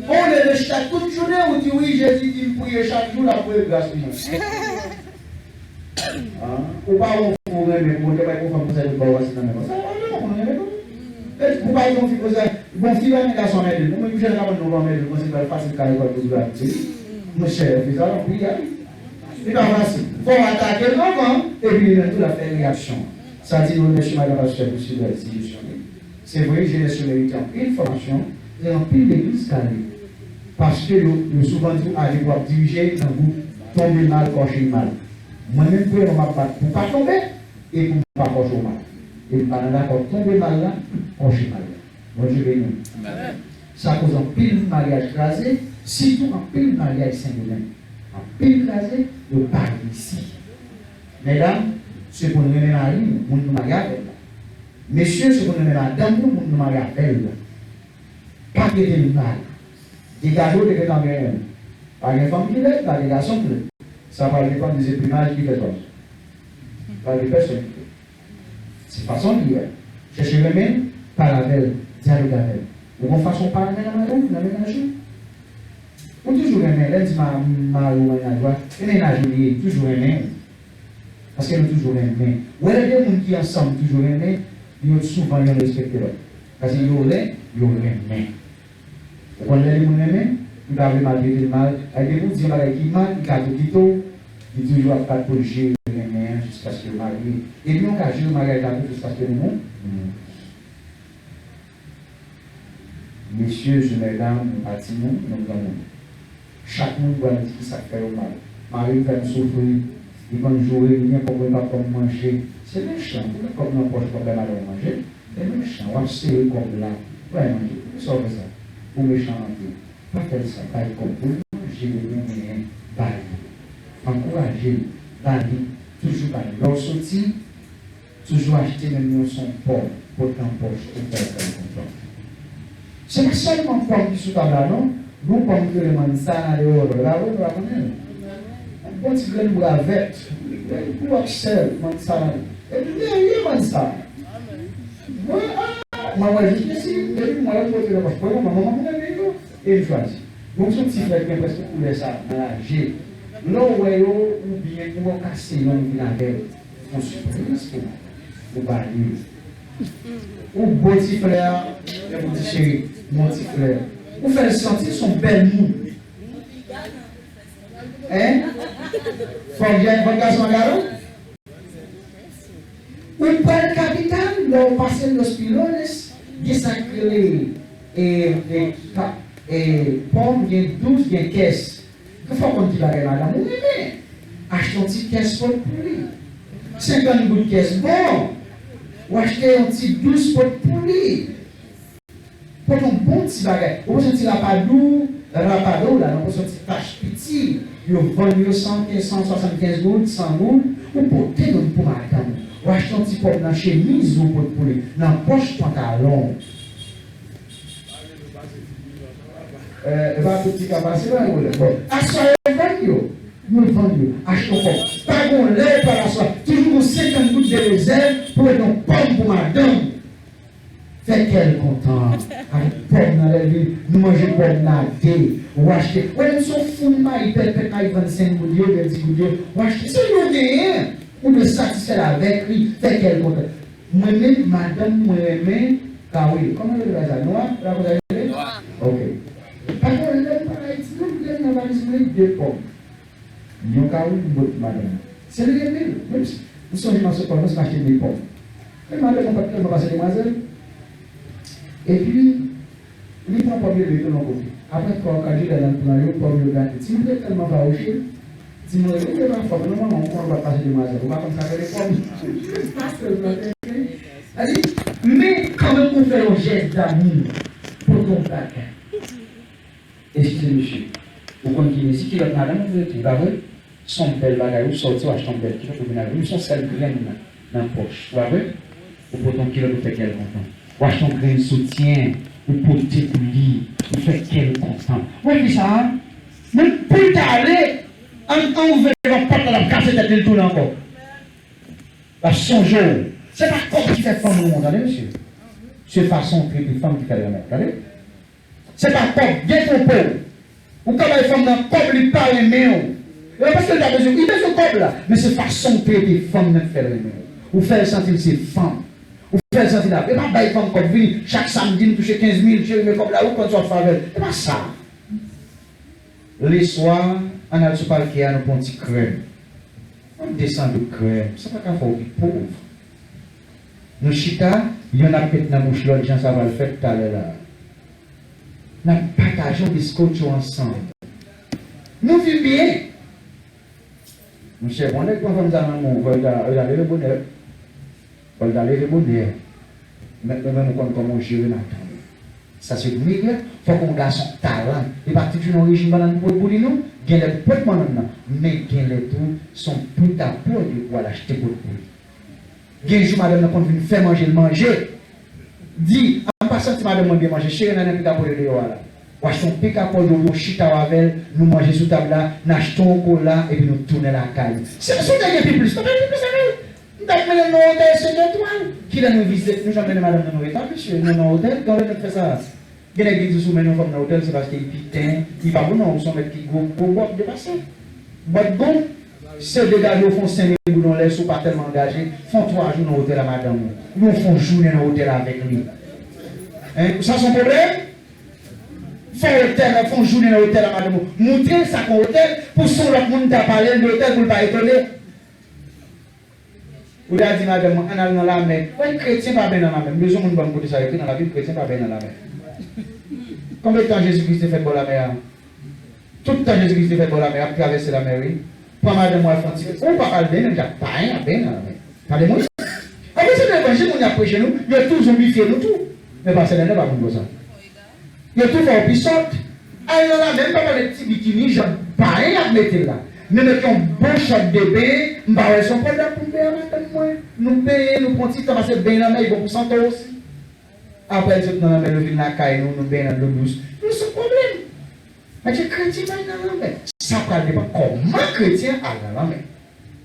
Ou leve chita tout jounen, ou di, wi, Jezi di m priye chak jou, l ap voye gras pou mwen. An, ou pa wè yon fi ou renmen, pou Bondye bay pou fanm konsa, pou ba w asit nan men konsa. Sa pa vle, ou konn renmen tou. E pou pa yon fi konsa, bon, fi pa gen gason anmède l. Ou menm jèn gason nou pa anmède l, konsa l fasil kare kò l pou di bagay. Monchè, fi sa, non, wi, a. Li pa fasil. Fò w atake l anvan, epi li menm tou l ap fè reyaksyon. Sa di nou remèsye madan pastè pou sijè, sijè li. Se vre, jenès yo merite anpil fòmasyon e anpil legliz kale. Paske yo, yo souvan di w ale pou w ap dirije nan gwoup, tonbe mal, kòche mal. Mwen menm, premyèman, m ap bat pou w pa tonbe e pou m pa kòche w mal. E m pa nan dakò tonbe mal la, kòche mal la. Bondye beni w. Amèn. Sa koz anpil maryaj kraze, sitou anpil maryaj Sendomeng. Anpil kraze, yo pa reyisi. Medam, se pou n renmen mari nou, moun nou marye avè l la. Mesye, se pou n renmen madanm nou, moun nou marye avè l la. Pa trete l mal. Degade w, te gentan gen. Pa gen fanm ki lèd, pa gen gason ki lèd. Sa pral depann de se plimaj ki fè zòt. Pa gen pèsonn ki fè. Se fason l ye a. Chèche renmen l, pale avè l, dyaloge avè l. Ou gon fason w pa renmen nan mari w, nan mennaj ou? Ou toujou renmen, lè n di ma-, mari w, mennaj ou a, e mennaj ou li ye, toujou renmen. Paske nou toujou renmen. Ou wè lè de moun ki ansanm toujou renmen, yo souvan yonn respekte lòt. Paske yo ren-, yo renmen. Ou konn lè de moun renmen, li pa vle maltrete l mal. Ay depi w di yon bagay ki mal, li ka tou kite w, li toujou ap bat pou l jere renmen an jiskaske yo marye. Epi nou ka jere maryaj la tou jiskaske nou mouri. Mesye, je, medam, nou pa timoun, nou granmoun. Chak moun pral di kisa k fè yo mal. Mari m fè m soufri, li konn joure m, li gen kòb mwen, li p ap ban m manje. Se mechan, pou met kòb nan pòch, w ap bay madanm ou manje. Se mechan, w ap sere kòb la, w bay manje. Poukisa w fè sa? Ou mechan anpil. Pa fè l sa, bay kòb pou l manje, li renmen, ba li. Ankouraje l, ba li, toujou ba li. Lè w soti, toujou achte menm yon son pòm, pote nan pòch ou fè l fè l kontan. Se pa sèlman pòm ki sou tab la non, gon pòm ki rele manzana de oro, la oro la konnen l. Yon bon ti grenn bwa vèt, grenn gwo ak sèl, manzana. Epi dèyè manzana. Mwen, a, mwen wè jis mesi, epi mwen yo pote nan pòch. Mwen, manman mwen renmen yo, e m chwazi. Bon, se yon ti flè ki gen prèske koulè sa nan laje. Lè w wè yo, oubyen ou wè w kase yonn vin avè l. Yon sipriz pou ou, ou ba li. Ou bo ti flè a, epi ou di, cheri, bon ti flè. Ou fè l santi l se yon bèl moun. Hein? Fòk jèn, fòk gason an gade w. Ou pral kapital, lè w pase Los Pilones, gen sa k rele, e, e, pa, e, pòm, gen dous, gen kès. Fò w konn ki bagay madanm ou renmen. Achte yon ti kès pot pou li. Senkant goud kès bon. Ou achte yon ti dous pot pou li. Pote yon bon ti bagay. Ou bezwen ti rapadou, rapadou la, nan pòch yon ti tach piti. Yo vann yo san kenz, san swasannkenz goud, san goud. Ou pote youn pou madanm ou. Ou achte yon ti pòm nan chemiz ou pot pou li, nan pòch pantalon. Eh, e pa tout ki ka pase nan yo lè. Bon, aswè yo vann yo. Yo vann yo. Achte yon pòm. Pa gon lè ou pral aswè. Toujou gon senkant goud de rezèv pou mete yon pòm pou madanm. Fè kè l kontan. Avèk pòm nan lè vin, nou manje pòm nan de. Ou achte. Ou wè menm si yon foun mayi, pèpèt mayi vann senk goud yo, oubyen dis goud yo. Ou achte. Se li w genyen. Ou dwe satisfè l avèk li. Fè kè l kontan. Mwen menm, madanm mwen renmen kawil. Kòman yo rele bagay sa? Nwa? Se pa konsa yo rele? Nwa. Ok. Pa gen lè m pa Ayiti, non, m gen nan valiz mwen de pòm. Yon kawil m pote pou madanm mwen. Se li renmen l. Menm si, m sonje nan se pòm nan, se m achte de pòm. Men madanm mwen pa t tèlman pase demwazèl. Epi, li pran pòm yo mete l yon kote. Apre twa ou kat jou, lè l al pran yo, pòm yo gate. Timoun yo tèlman fawouche, timoun yo, yo pa fòm non, manman, ou konnen w ap pase demwazèl, ou pa konn sa k rele pòm. Pase l nan tenten. Sa di, men kanmenm ou fè yon jès damou pou yon bagay. Eskize mesye, ou konn ki mezi, ki lòt madanm ou rete, pa vre? Se yon bèl bagay, ou sòti, ou achte yon bèl kilòt, ou vin avè l. Menm si se yon sèl grenn nan, nan pòch, ou pa vre? Ou pote yon kilòt, ou fè kè l kontan. Ou achte yon grenn soutyen, ou pote pou li, ou fè kè l kontan. Ou wè fi sa a? Menm pou l ta ale, an, an ouvè yon pòt la, l ap kase tèt li, l tounen ankò. L ap sonje w. Se pa kòb ki fè fanm renmen w, tande mesye. Se fason w trete fanm ki fè l renmen w, tande. Se pa kòb, byen twonpe w. Ou ka bay fanm nan kòb, li pa renmen w. E pa paske l ta bezwen, li bezwen kòb la. Men se fason w trete fanm nan ki fè l renmen w. Ou fè l santi l se fanm. Ou fè l santi l ap. E pa bay fanm kòb, vini chak samdi m touche kenz mil, cheri, men kòb la, ou konn sa w ap fè avè l. E pa sa. Leswa, ann al sou palke a, nou pran yon ti krèm. Yon de san goud krèm, sa pa ka fè w pi pòv. Nou chita, yonn ap met nan bouch lòt, jan sa pral fèt talè la. N ap pataje yon biskotcho ansanm. Nou viv byen. Monchè, bon nèg pran fanm sa nan men w, fò l ta, l ta leve bonè. Fò l ta leve bonè. Men, men, men, ou konn kòman w jere madanm ou. Sa se meyè. Fòk yon gason talan. Li pa t fin fè yon rejim bannann pou pot pou li, non. Genlè pou pot bannann nan. Men genlè tou, se yon bout a pwòdui pou al achte pot pou li. Gen jou madanm nan konn vin fè manje, l manje. Di, a m pa santi madanm mwen byen manje, cheri, n al nan pika pwòdui deyò a la. W achte yon pika pwòdui, w chita w avè l, nou manje sou tab la, n achte yon kola, epi nou tounen lakay nou. Si, si w te gen pi plis, w te gen pi plis avè l. M t ap mennen l nan yon otèl senk etwal. Kilè nou vizite, nou janm mennen madanm nou nan yon otèl, mesye, nan yon otèl, gen lè nou fè sa. Gen nèg ki di si w mennen yon fanm nan otèl, se paske li piten, li pa bon, non, ou se yon nèg ki gwo, gwo bòt depase. Bòt bon, se degaje w fè yon senk mil goud yon lè, si w pa tèlman angaje, fè yon twa jou nan otèl a madanm ou. Oubyen w fè yon jounen nan otèl avèk li. Hein? Sa se yon pwoblèm? Fè yon otèl, fè yon jounen nan otèl a madanm ou. Moutre l sa k yon otèl, pou si yon lòt moun ta pale l de otèl, pou l pa etone. Ou ta di madanm mwen, ann al nan lamè. Wè, kretyen pa benyen nan lamè. M bezwen moun ban m kote sa ekri nan Labib, kretyen pa benyen nan lamè. Konbyen tan Jezi Kris te fèt bò lamè a? Tout tan Jezi Kris te fèt bò lamè a, ap travèse lamè, wi. Pran madanm ou al fè yon ti, ou pa pral benyen, men payen ap benyen nan lamè. Tande mwen. Anpil se nan levanjil moun y ap preche nou, yo tou zonbifye nou tou. Men pastè Nènè pa konn konsa. Yo tou fè w pi sòt. Al nan lamè, m pa pale ti bikini, jan payen y ap mete l la. Men met yon bon chòt de benyen, m pa wè se yon pwoblèm pou m benyen madanm mwen. Nou benyen, nou pran ti tan, paske benyen nan lamè, li bon pou sante w osi. Apre l sot nan lamè, nou vin lakay nou, nou benyen nan dlo dous. Nou san pwoblèm. Paske kretyen pa al nan lamè. Sa pral depann kòman kretyen al nan lamè.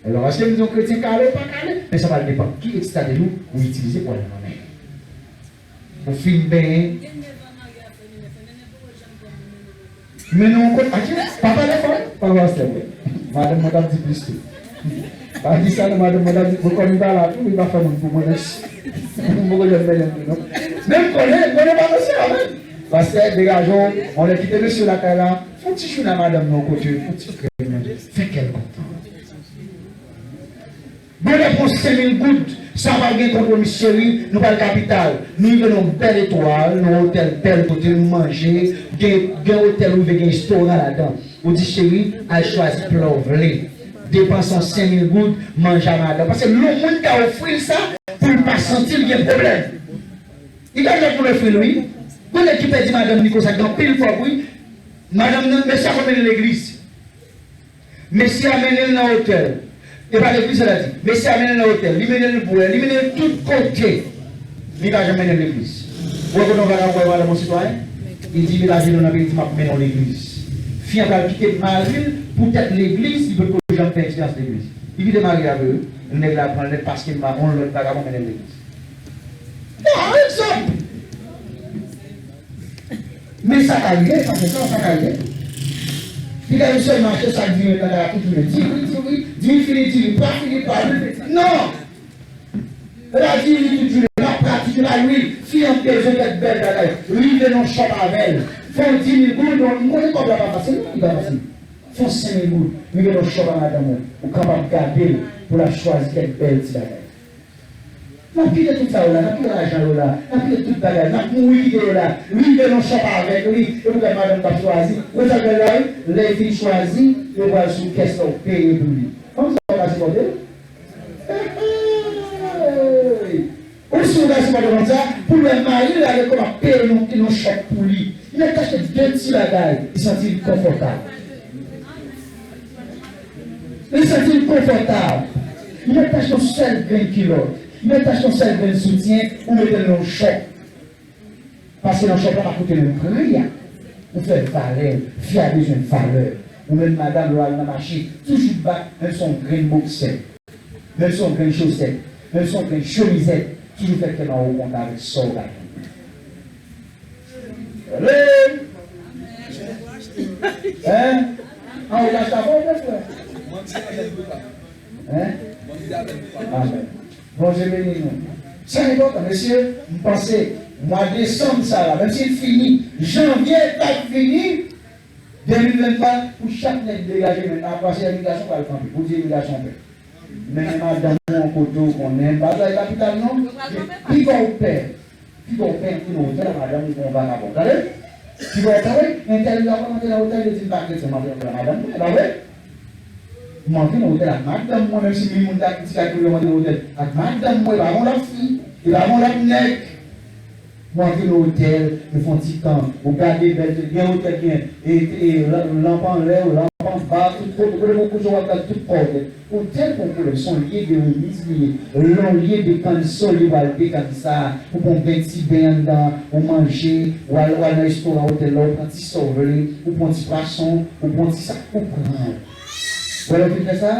E pa paske m di yon kretyen kale ou pa kale, men sa pral depann ki eksta de nou ou itilize pou al nan lamè. Ou fin benyen. Men non, kot, atye, pa pale fò, pa pastè mwen. Madanm mwen t ap di plis tou. Pa di sa non, madanm mwen t ap di, bon, kòm li pa la tou, li pa fè moun pou mwen, men m poko janm mennen l non. Men m konnen, m konnen pa mesye la, men. Pastè, degaje w, on lè kite mesye lakay la, fè yon ti jounen a madanm nan yon kote, fè yon ti krèm manje, fè kè l kontan. Bonè pran senk mil goud, sa pa gen konpwomi cheri, nou pral kapital. Nou rive nan yon bèl etwal, nan yon otèl bèl kote nou manje, gen, gen otèl ou rive gen restoran ladan. Ou di cheri, al chwazi plan w vle. Depanse yon senk mil goud, manje a madanm. Paske lè yon moun ka ofri l sa, pou l pa santi l gen pwoblèm. Li ka jwenn moun ofri l wi. Gon nèg ki pèdi madanm li konsa, gen anpil kòb wi. Madanm nan, mesye a konn mennen l legliz. Mesye a mennen l nan otèl. E pa legliz sa l di. Mesye a mennen l nan otèl. Li mennen l bwè. Li mennen l tout kote. Li pa janm mennen l legliz. Ou wè kote yon vagabon wè madanm yon sitwayen? Li di, li lage l nan peyi, li di, m ap mennen w legliz. Fi an pral kite mari l poutèt legliz, li potko janm fè eksperyans legliz. Li kite mari a vre wi. Nèg la pran l nèt paske yon lòt vagabon mennen l legliz. Bon, egzanp. Men sa ka rive, sa fè sa, sa ka rive. Li ka yon sèl mache, sa k vini nan kay la tout jounen. Diri, diri, diri fini, diri pa fini, pa fini. Non! L a diri tout jounen, l ap pratike, l a lwil. Fi an bezwen kèk bèl bagay. Rive nan yon chòp avè l. Fè yon dis mil goud, non, m konnen kòb la pa fasil, non, li pa fasil. Fè yon senk mil goud. Rive nan yon chòp a madanm ou. Ou kapab gade l pou l ap chwazi kèk bèl ti bagay. N ap kite tout sa yo la, n ap kite lajan yo la, n ap kite tout bagay, n ap mouri kite yo la. Rive nan chòp avèk li, e pou gade madanm k ap chwazi. Ou konn sa l pral la, wi? Lè l fin chwazi, yo pral sou kès la, w peye pou li. Fanm sa w ka sipòte l? Hey, hey! Ou si w ka sipòte fanm sa, pou lè mari l ale kòm ap peye yon, yon chòp pou li. Li mèt achte de ti bagay, li santi l konfòtab. Li santi l konfòtab. Li mèt achte yon sèl grenn kilòt. Li mèt achte yon sèl grenn soutyen, ou mete l nan yon chòp. Paske nan chòp la pa koute menm pri a. Ou fè valè, fi a bezwen valè. Ou menm madanm, lè w al nan mache, toujou bat menm si w grenn boksè, menm si w grenn chosèt, menm si w grenn chemizèt, toujou fè kè mawo kontan avèk sa w gade. Hello? Hein? Ah, ou achte avè w, frè? Hein? Amen. Bondye beni nou. Sa enpòtan, mesye, m panse mwa desanm sa la, menm si l fini, janvye t ap vini, de mil venntwa, pou chak nèg degaje men l, apre se imigrasyon pral kanpe, pou di imigrasyon pè. Men madanm ou an kote ou konnen, m pa travay kapital non, men piga w pè. Piga w pè antre nan otèl ak madanm ou pou yon vakabon. Tande? Piga w pè, wi. Entèl la, w antre nan otèl, yo di m pa kretyen, m antre nan otèl ak madanm mwen, e pa vre? M antre nan otèl ak madanm mwen, menm si mil moun ta di ka koule, m antre nan otèl ak madanm mwen, e pa yon lòt fi, e pa yon lòt nèg. M antre nan otèl, yo fè yon ti tan, ou gade bèl, gen otèl gen, e, e, lan-, lanp anlè, lanp anba, tout kote, kote pou kouche, w ap gade tout kò otèl. Otèl pou koule, se yon lye de remiz li ye. Yon lye de kann sole, w al dekann sa, ou pran yon ti ben anndan, ou manje, w al, w al nan restoran otèl la, ou pran ti sa w vle, ou pran ti pwason, ou pran ti sa, ou pran. Wè lè w fin fè sa,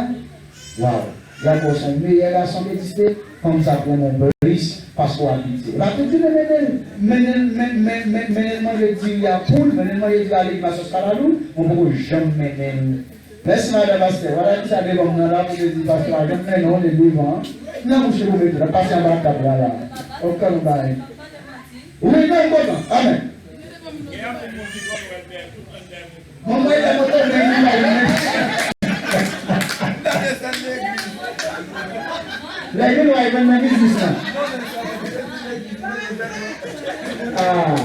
waw, y ap wè w se yon meyè gason ki egziste, fanm sa pran w plis paske w abitye. L ap toujou mennen l, mennen l, men-, men-, men-, mennen l manje diri a poul, mennen l manje diri a legim a sòs kalalou, men w poko janm mennen l. Mèsi madan pastè. Wala ki sa devan m nan la pou te di pastè a janm mennen w, li devan an. Nan mouche pou mete la, pase anba tab la la. Ok, nou bay. Wi, non, m kontan. Amèn. Manman e la moto men li bay men. Lè gen lwa e vann nan biznis lan. Ah.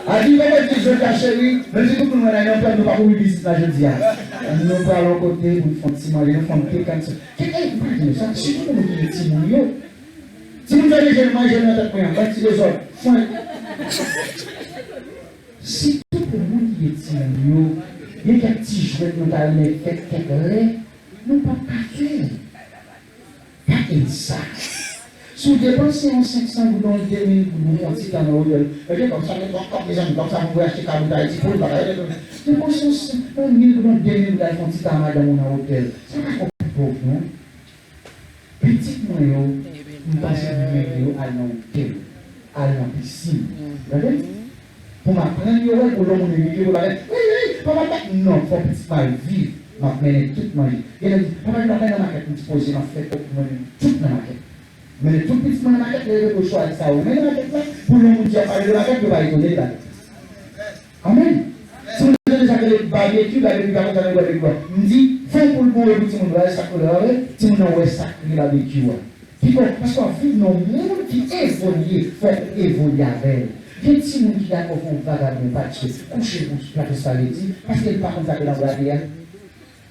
A di papa di jodi a cheri, menm si tout moun wè nan yon plan nou pa pou biznis la jodi a. Nou pral yon kote pou n fè yon ti manje, nou fè yon ti kanson. Kèk ay pa di sa, sitou pou moun ki gen timoun yo. Timoun sa deja manje nan tèt mwen an, bann ti dezòd, fwen. Sitou pou moun ki gen timoun yo, gen kèk ti jwèt nou ta renmen fè kèk lè, nou p ap ka fè. Pa gen sa. Si w depanse yon senk san goud, yon de mil goud, ou fè yon ti tan nan otèl, e gen kòb sa gen twòp kòb, mezanmi, kòb sa pou mwen achte kabrit Ayiti pou l pa ka rete. Depanse yon senk, yon mil goud, yon de mil goud, al fè yon ti tan a madanm ou nan otèl. Sa pa kòb pòv, non. Pitit mwen yo, m panse m mete yo al nan otèl, al nan pisin. Tande? Pou m aprann yo wè, pou lè moun envite yo, bagay, wi, wi, papa, pa, non, fò pitit mwen al viv, m ap mennen tout manje. Gen lè di, papa, m ap al nan makèt, m dipoze, m ap fè kòb pou mwen, tout nan makèt. Mennen tout pitit mwen nan makèt, lè yo chwazi sa yo mennen makèt la, pou lè moun di y ap pale de makèt, yo pa etone de bagay. Amèn. Si moun tande sa k rele babekyou, babekyou pa konn sa nan Gwadloup la. M di, fè yon poul pou mwen pou timoun yo, sa k rele, timoun nan wè sa k rele babekyou a. Piko, paske w ap viv nan yon mond ki evolye, fòk ou evolye avè l. Gen timoun ki dakò fè yon vagabon, pa t kouche pou plato spageti, paske l pa konn sa k rele anbrate a.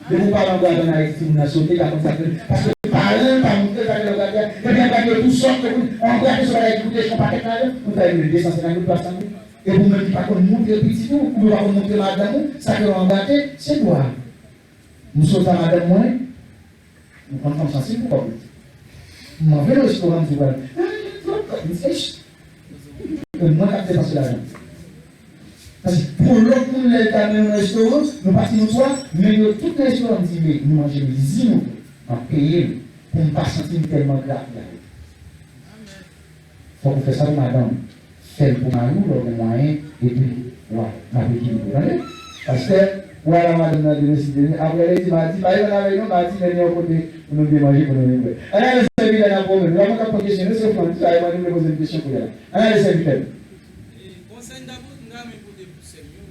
Depi w pale anglè an Ayiti, timoun nan sote, pa konn sa k rele. Paske paran l pa montre l sa k rele anglè a. Epi anglè yo tou sòt, yo konn anglè se yon bagay ki koute yon pakèt lajan. Ou fè rele de san senkant goud, twa san goud. Epi ou menm ki pa konn montre pitit ou, oubyen pa konn montre madanm ou, sa k rele anglè, se dwa. M sot a madanm mwen, m konn fanm sansib pou kòb li. M antre nan restoran, m di, "Wè, ah, twòp kòb." M di, "Eish." E mwen k ap depanse lajan. Paske pou lòt moun lè l ta mennen w nan restoran, nou pati nou twa, men yo tout nan restoran, m di, men nou manje mezi nou tou, m ap peye l, pou m pa santi m tèlman grapi avè l. Fòk ou fè sa pou madanm, fè l pou mari w lè w gen mwayen, epi, wa, m ap ekilibre, tande? Pastè, wa la madanm nan te deside, apre lendi, madi, pa yon avèk nou, madi, mennen yon kote pou nou byen manje, pou nou byen bwè. Ann ale sèvitè nan pwoblèm, nou pa konn k ap pran kesyon, nou se fanm, sa e mwen nou vle poze m kesyon kounye a. Ann ale sèvitè. E, konsèy m ta pou, m ta renmen pote pou sè m yo.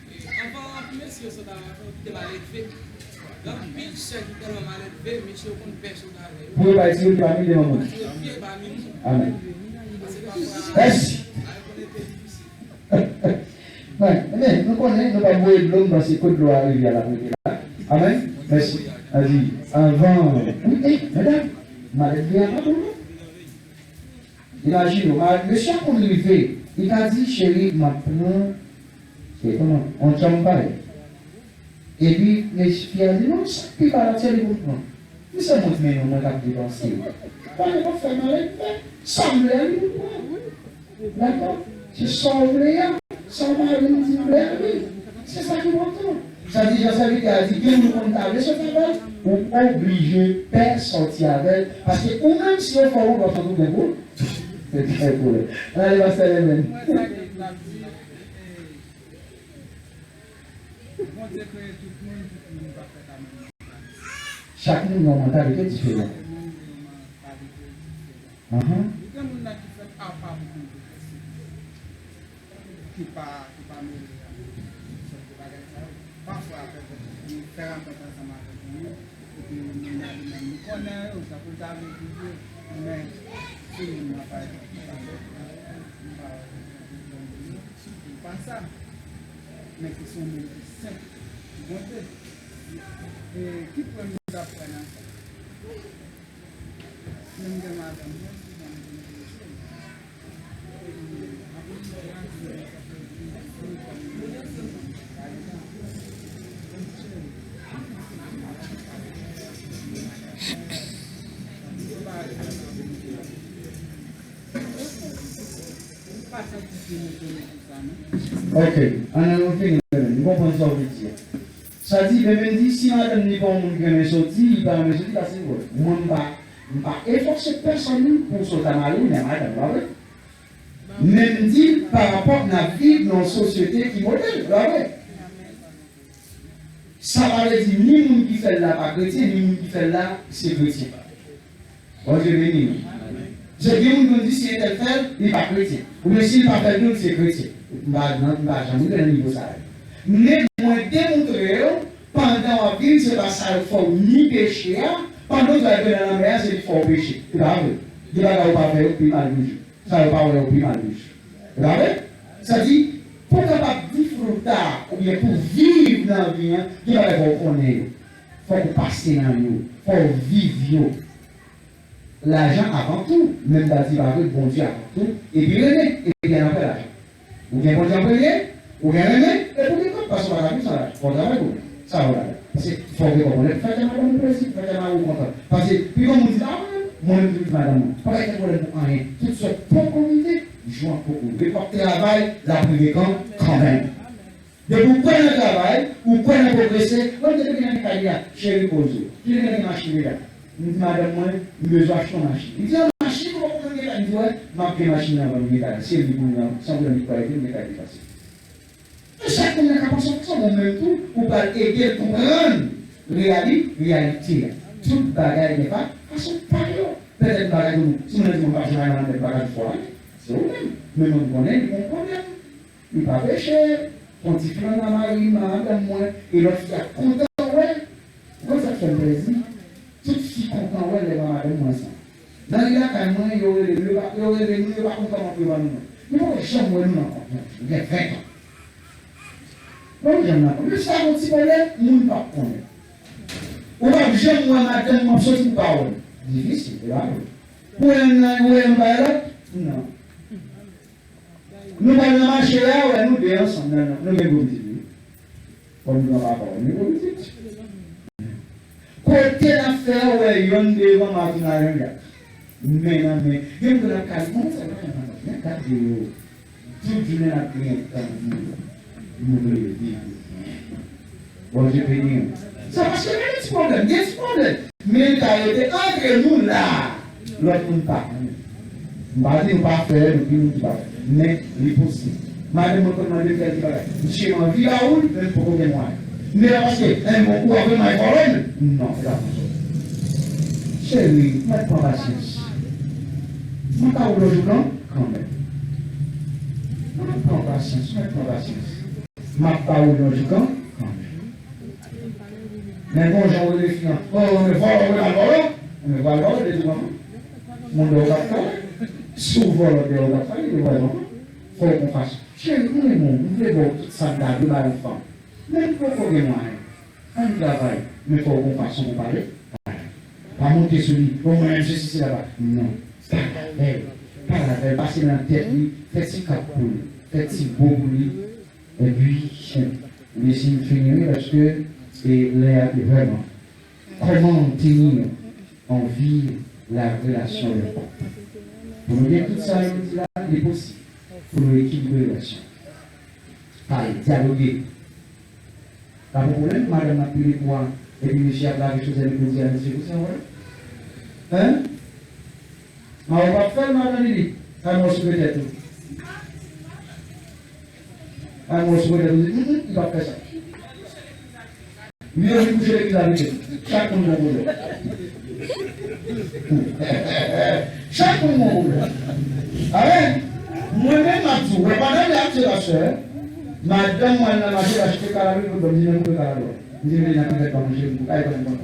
E, anvan pou mesye yo sot a, fò yo kite m al leve. Gen anpil sè ki tèlman malelve, mesye yo konn pè sot avè yo. Pou yo pa retire pye pami devan moun. Retire pye pami moun. Amèn. Paske pafwa, mèsi. Bagay konn ete difisil. Mwen, men, nou konnen, nou pa voye dlo, m panse kot dlo a rive a l ap rete la. Amèn. Mèsi. A di, anvan, wi, eh, medam, malelve a pa bon non. Imajine w, ma-, mesye a konn rive, li ka di, cheri, m ap pran, se kòman, yon chanm pa l. Epi, mesye, fi a di, non, sa k pi ba la, se li pou m pran. Misye montre men nou, mwen k ap depanse. Pa gen pa fè malelve, sa m vle a, li pou m pran. Dakò? Se sa w vle a, sa w mari m di m vle a, wi. Se sa ki enpòtan. Sa di, jan sèvitè a di, gen moun konn ta vle sòti avè l, ou oblije pè sòti avè l, paske ou menm, si yo fè w, w ap santi w gen pou, gen pwoblèm. Ann ale, pastè Lèmèn. Bondye kreye tout moun, tout moun pa fèt a menm mantalite. Chak moun gen yon mantalite diferan. Chak moun gen yon mantalite diferan. Ahan. Li gen moun nan ki fèt apa pou konte kè se ki pa, ki pa mele a sòt de bagay sa yo. Pafwa, pètèt, li fè rankontre ansanm avèk moun, epi moun nan li menm, li konnen yo, tankou l ta vle di yo, men si moun nan, pa egzanp, li pa fèt, li pa wè pwoblèm de yo, li pa sa. Men ki se yon moun ki senp, ki bonte. E ki pwen nou t ap fè nan sa? Menm gen madanm mwen, si janm vin blese. Ok, ann al nou fini, m konprann sa w vle di a. Sa di, men, men di, si madanm li pa yon moun ki renmen soti, li pa renmen soti, pase l wè. Mwen, m pa, m pa efòse pèsonn pou sot a mari m, men madanm, pa vre? Men m di l pa rapò n ap viv nan yon sosyete ki modèl, pa vre? Sa pa vle di ni moun ki fè l la pa kretyen, ni moun ki fè l la se kretyen. Bondye beni nou. Se gen moun ki di si entèl fè l, li pa kretyen. Oubyen si l pa fè l tou, li se kretyen. M pa, m pa janm rive nan nivo sa a. Men mwen demontre w, pandan w ap viv, se pa sa yo fè w ni peche a, pandan w ap nan lanmè a, se li fè w peche. Se pa vre. Gen bagay ou pa fè yo pi mal toujou. Sa yo pa wè yo pi mal toujou. E pa vre? Sa di, pou w kapab disfruta, oubyen pou w viv nan vi an, gen bagay fò w konnen yo. Fòk ou pase nan yo. Fò w viv yo. Lajan avan tou, menm ta di pa vre, Bondye avan tou, epi renmen, epi annapre lajan. Ou gen Bondye an premye, ou gen renmen, epi ou gen kòb, paske w pa ka viv san lajan. Fò w travay pou ou. Sa yo la. Paske fò w rekonèt, fè kè madanm ou plezi, fè kè mari w kontan. Paske pi gon moun di, a, mwen menm, mwen menm, m toujou di madanm mwen, pa bay tèt pwoblèm pou anyen. Tout sa w poko rive, jou an poko rive. W ap travay, l ap rive kan, kanmenm. Depi w kwè nan travay, ou kwè nan pwogrese, mwen m te depi nan kay la, cheri poze w. Ki lè gen machin la? M di madanm mwen, m bezwen achte yon machin. Li di, yon machin, ou poko konn gen kay? M di, wè, m ap gen machin nan avan m gen kay la. Se li pou mwen, san pwoblèm li kwè li gen kay li pase. E chak moun nan ka panse yon fason, men ou menm tou, ou pral ede l konprann reyali-, reyalite a. Tout bagay gen pa, fason pa yo. Petèt bagay pou nou, si moun nan di mwen pa janm al nan lèt bagay fò a, se ou menm. Men mwen m konnen li gon pwoblèm. Li pa peche, fè yon ti flann a mari m, a madanm mwen, e lòt fi a kontan wè. Ou konn sa k fè m plezi? Tout fi kontan wè lè m a madanm mwen ansanm. Nan ri lakay mwen, yo rele m, yo pa, yo rele nou, yo pa konn kòman pou yo ba nou non. Nou poko janm wè nou nan kont, non. Nou gen ven tan. Nou poko janm nan kont. Menm si ta gen yon ti pwoblèm, moun p ap konnen. Ou p ap janm wè madanm mwen ap soti pou pa wè m. Difisil, se pa vre. Pou wè youn nan, wè youn pa wè lòt? Non. Nou pral nan mache la, wè nou de ansanm, nan, nan, nou gen gwo pitit, wi. Kòm gran papa, nou gen gwo pitit. Kote n ap fè wè yonn devan Martina Jean Jacques? Men nan men. Gen moun k ap kale, kòman sa, men gade yo. Tout jounen n ap griyen tan nou. Nou vle viv. Bondye beni w. Se paske gen ti pwoblèm, gen ti pwoblèm. Men li ka rete antre nou la. Lòt moun pa konnen. M pa di nou pa fè, nou gen moun ki pa fè. Men li posib. Madanm mwen konn mande m kèlke bagay. Mesye, m anvi ba ou l, men m poko gen mwayen. Men la paske, en, bon, ou ap vin may follow m? Non, se pa konsa. Cheri, mèt pran pasyans. Mwen ka ou lòjou kan, kanmenm. Mèt pran pasyans, mèt pran pasyans. M ap ba ou yon joukan kanmenm. Men gon jan w rele fi an, o, men vòlò, w pral vòlò, men pral vòlò de tout manman. Moun dèyè w k ap pale. Si w vòlò dèyè w k ap pale, de vrèman, fò w gon fason. Cheri, mwen renmen w, m vle ba w tout sa m ta dwe bay yon fanm. Men m poko gen mwayen. Ann travay, men fò w gon fason pou pale. Pa monte sou li, o mwen menm sesi sela pa. Non, pale avè l. Pale avè l, pase nan tèt li, fè ti kap pou li, fè ti bo pou li. Epi, ebyen, si m fini, wi, paske, e, lè a te vrèman. Comment tenir en vie la relation de couple? Pou nou gen tout sa yo di la, li posib. Pou nou ekilibre relasyon. Pale, dyaloge. Pa gen pwoblèm, madanm nan ap pile bwa, epi mesye ap lave chozèl epi w di a mesye, ou se yon vòlè? Hein? Mawo p ap fè l, madan Lili. Kay mwen sou petèt ou. Kay mwen sou petèt ou di, mm, mm, li p ap fè sa. Li yo vin kouche legliz la pito. Chak moun gon pwoblèm. Chak moun gon pwoblèm. Amèn. Mwen menm m ap di w, wè pandan lè ap di pastè, madanm mwen nan mache l achte kalalou pou l ban m, di men koupe kalalou a. M di mete nan kivèt pa manje m pou kay pandan mwen.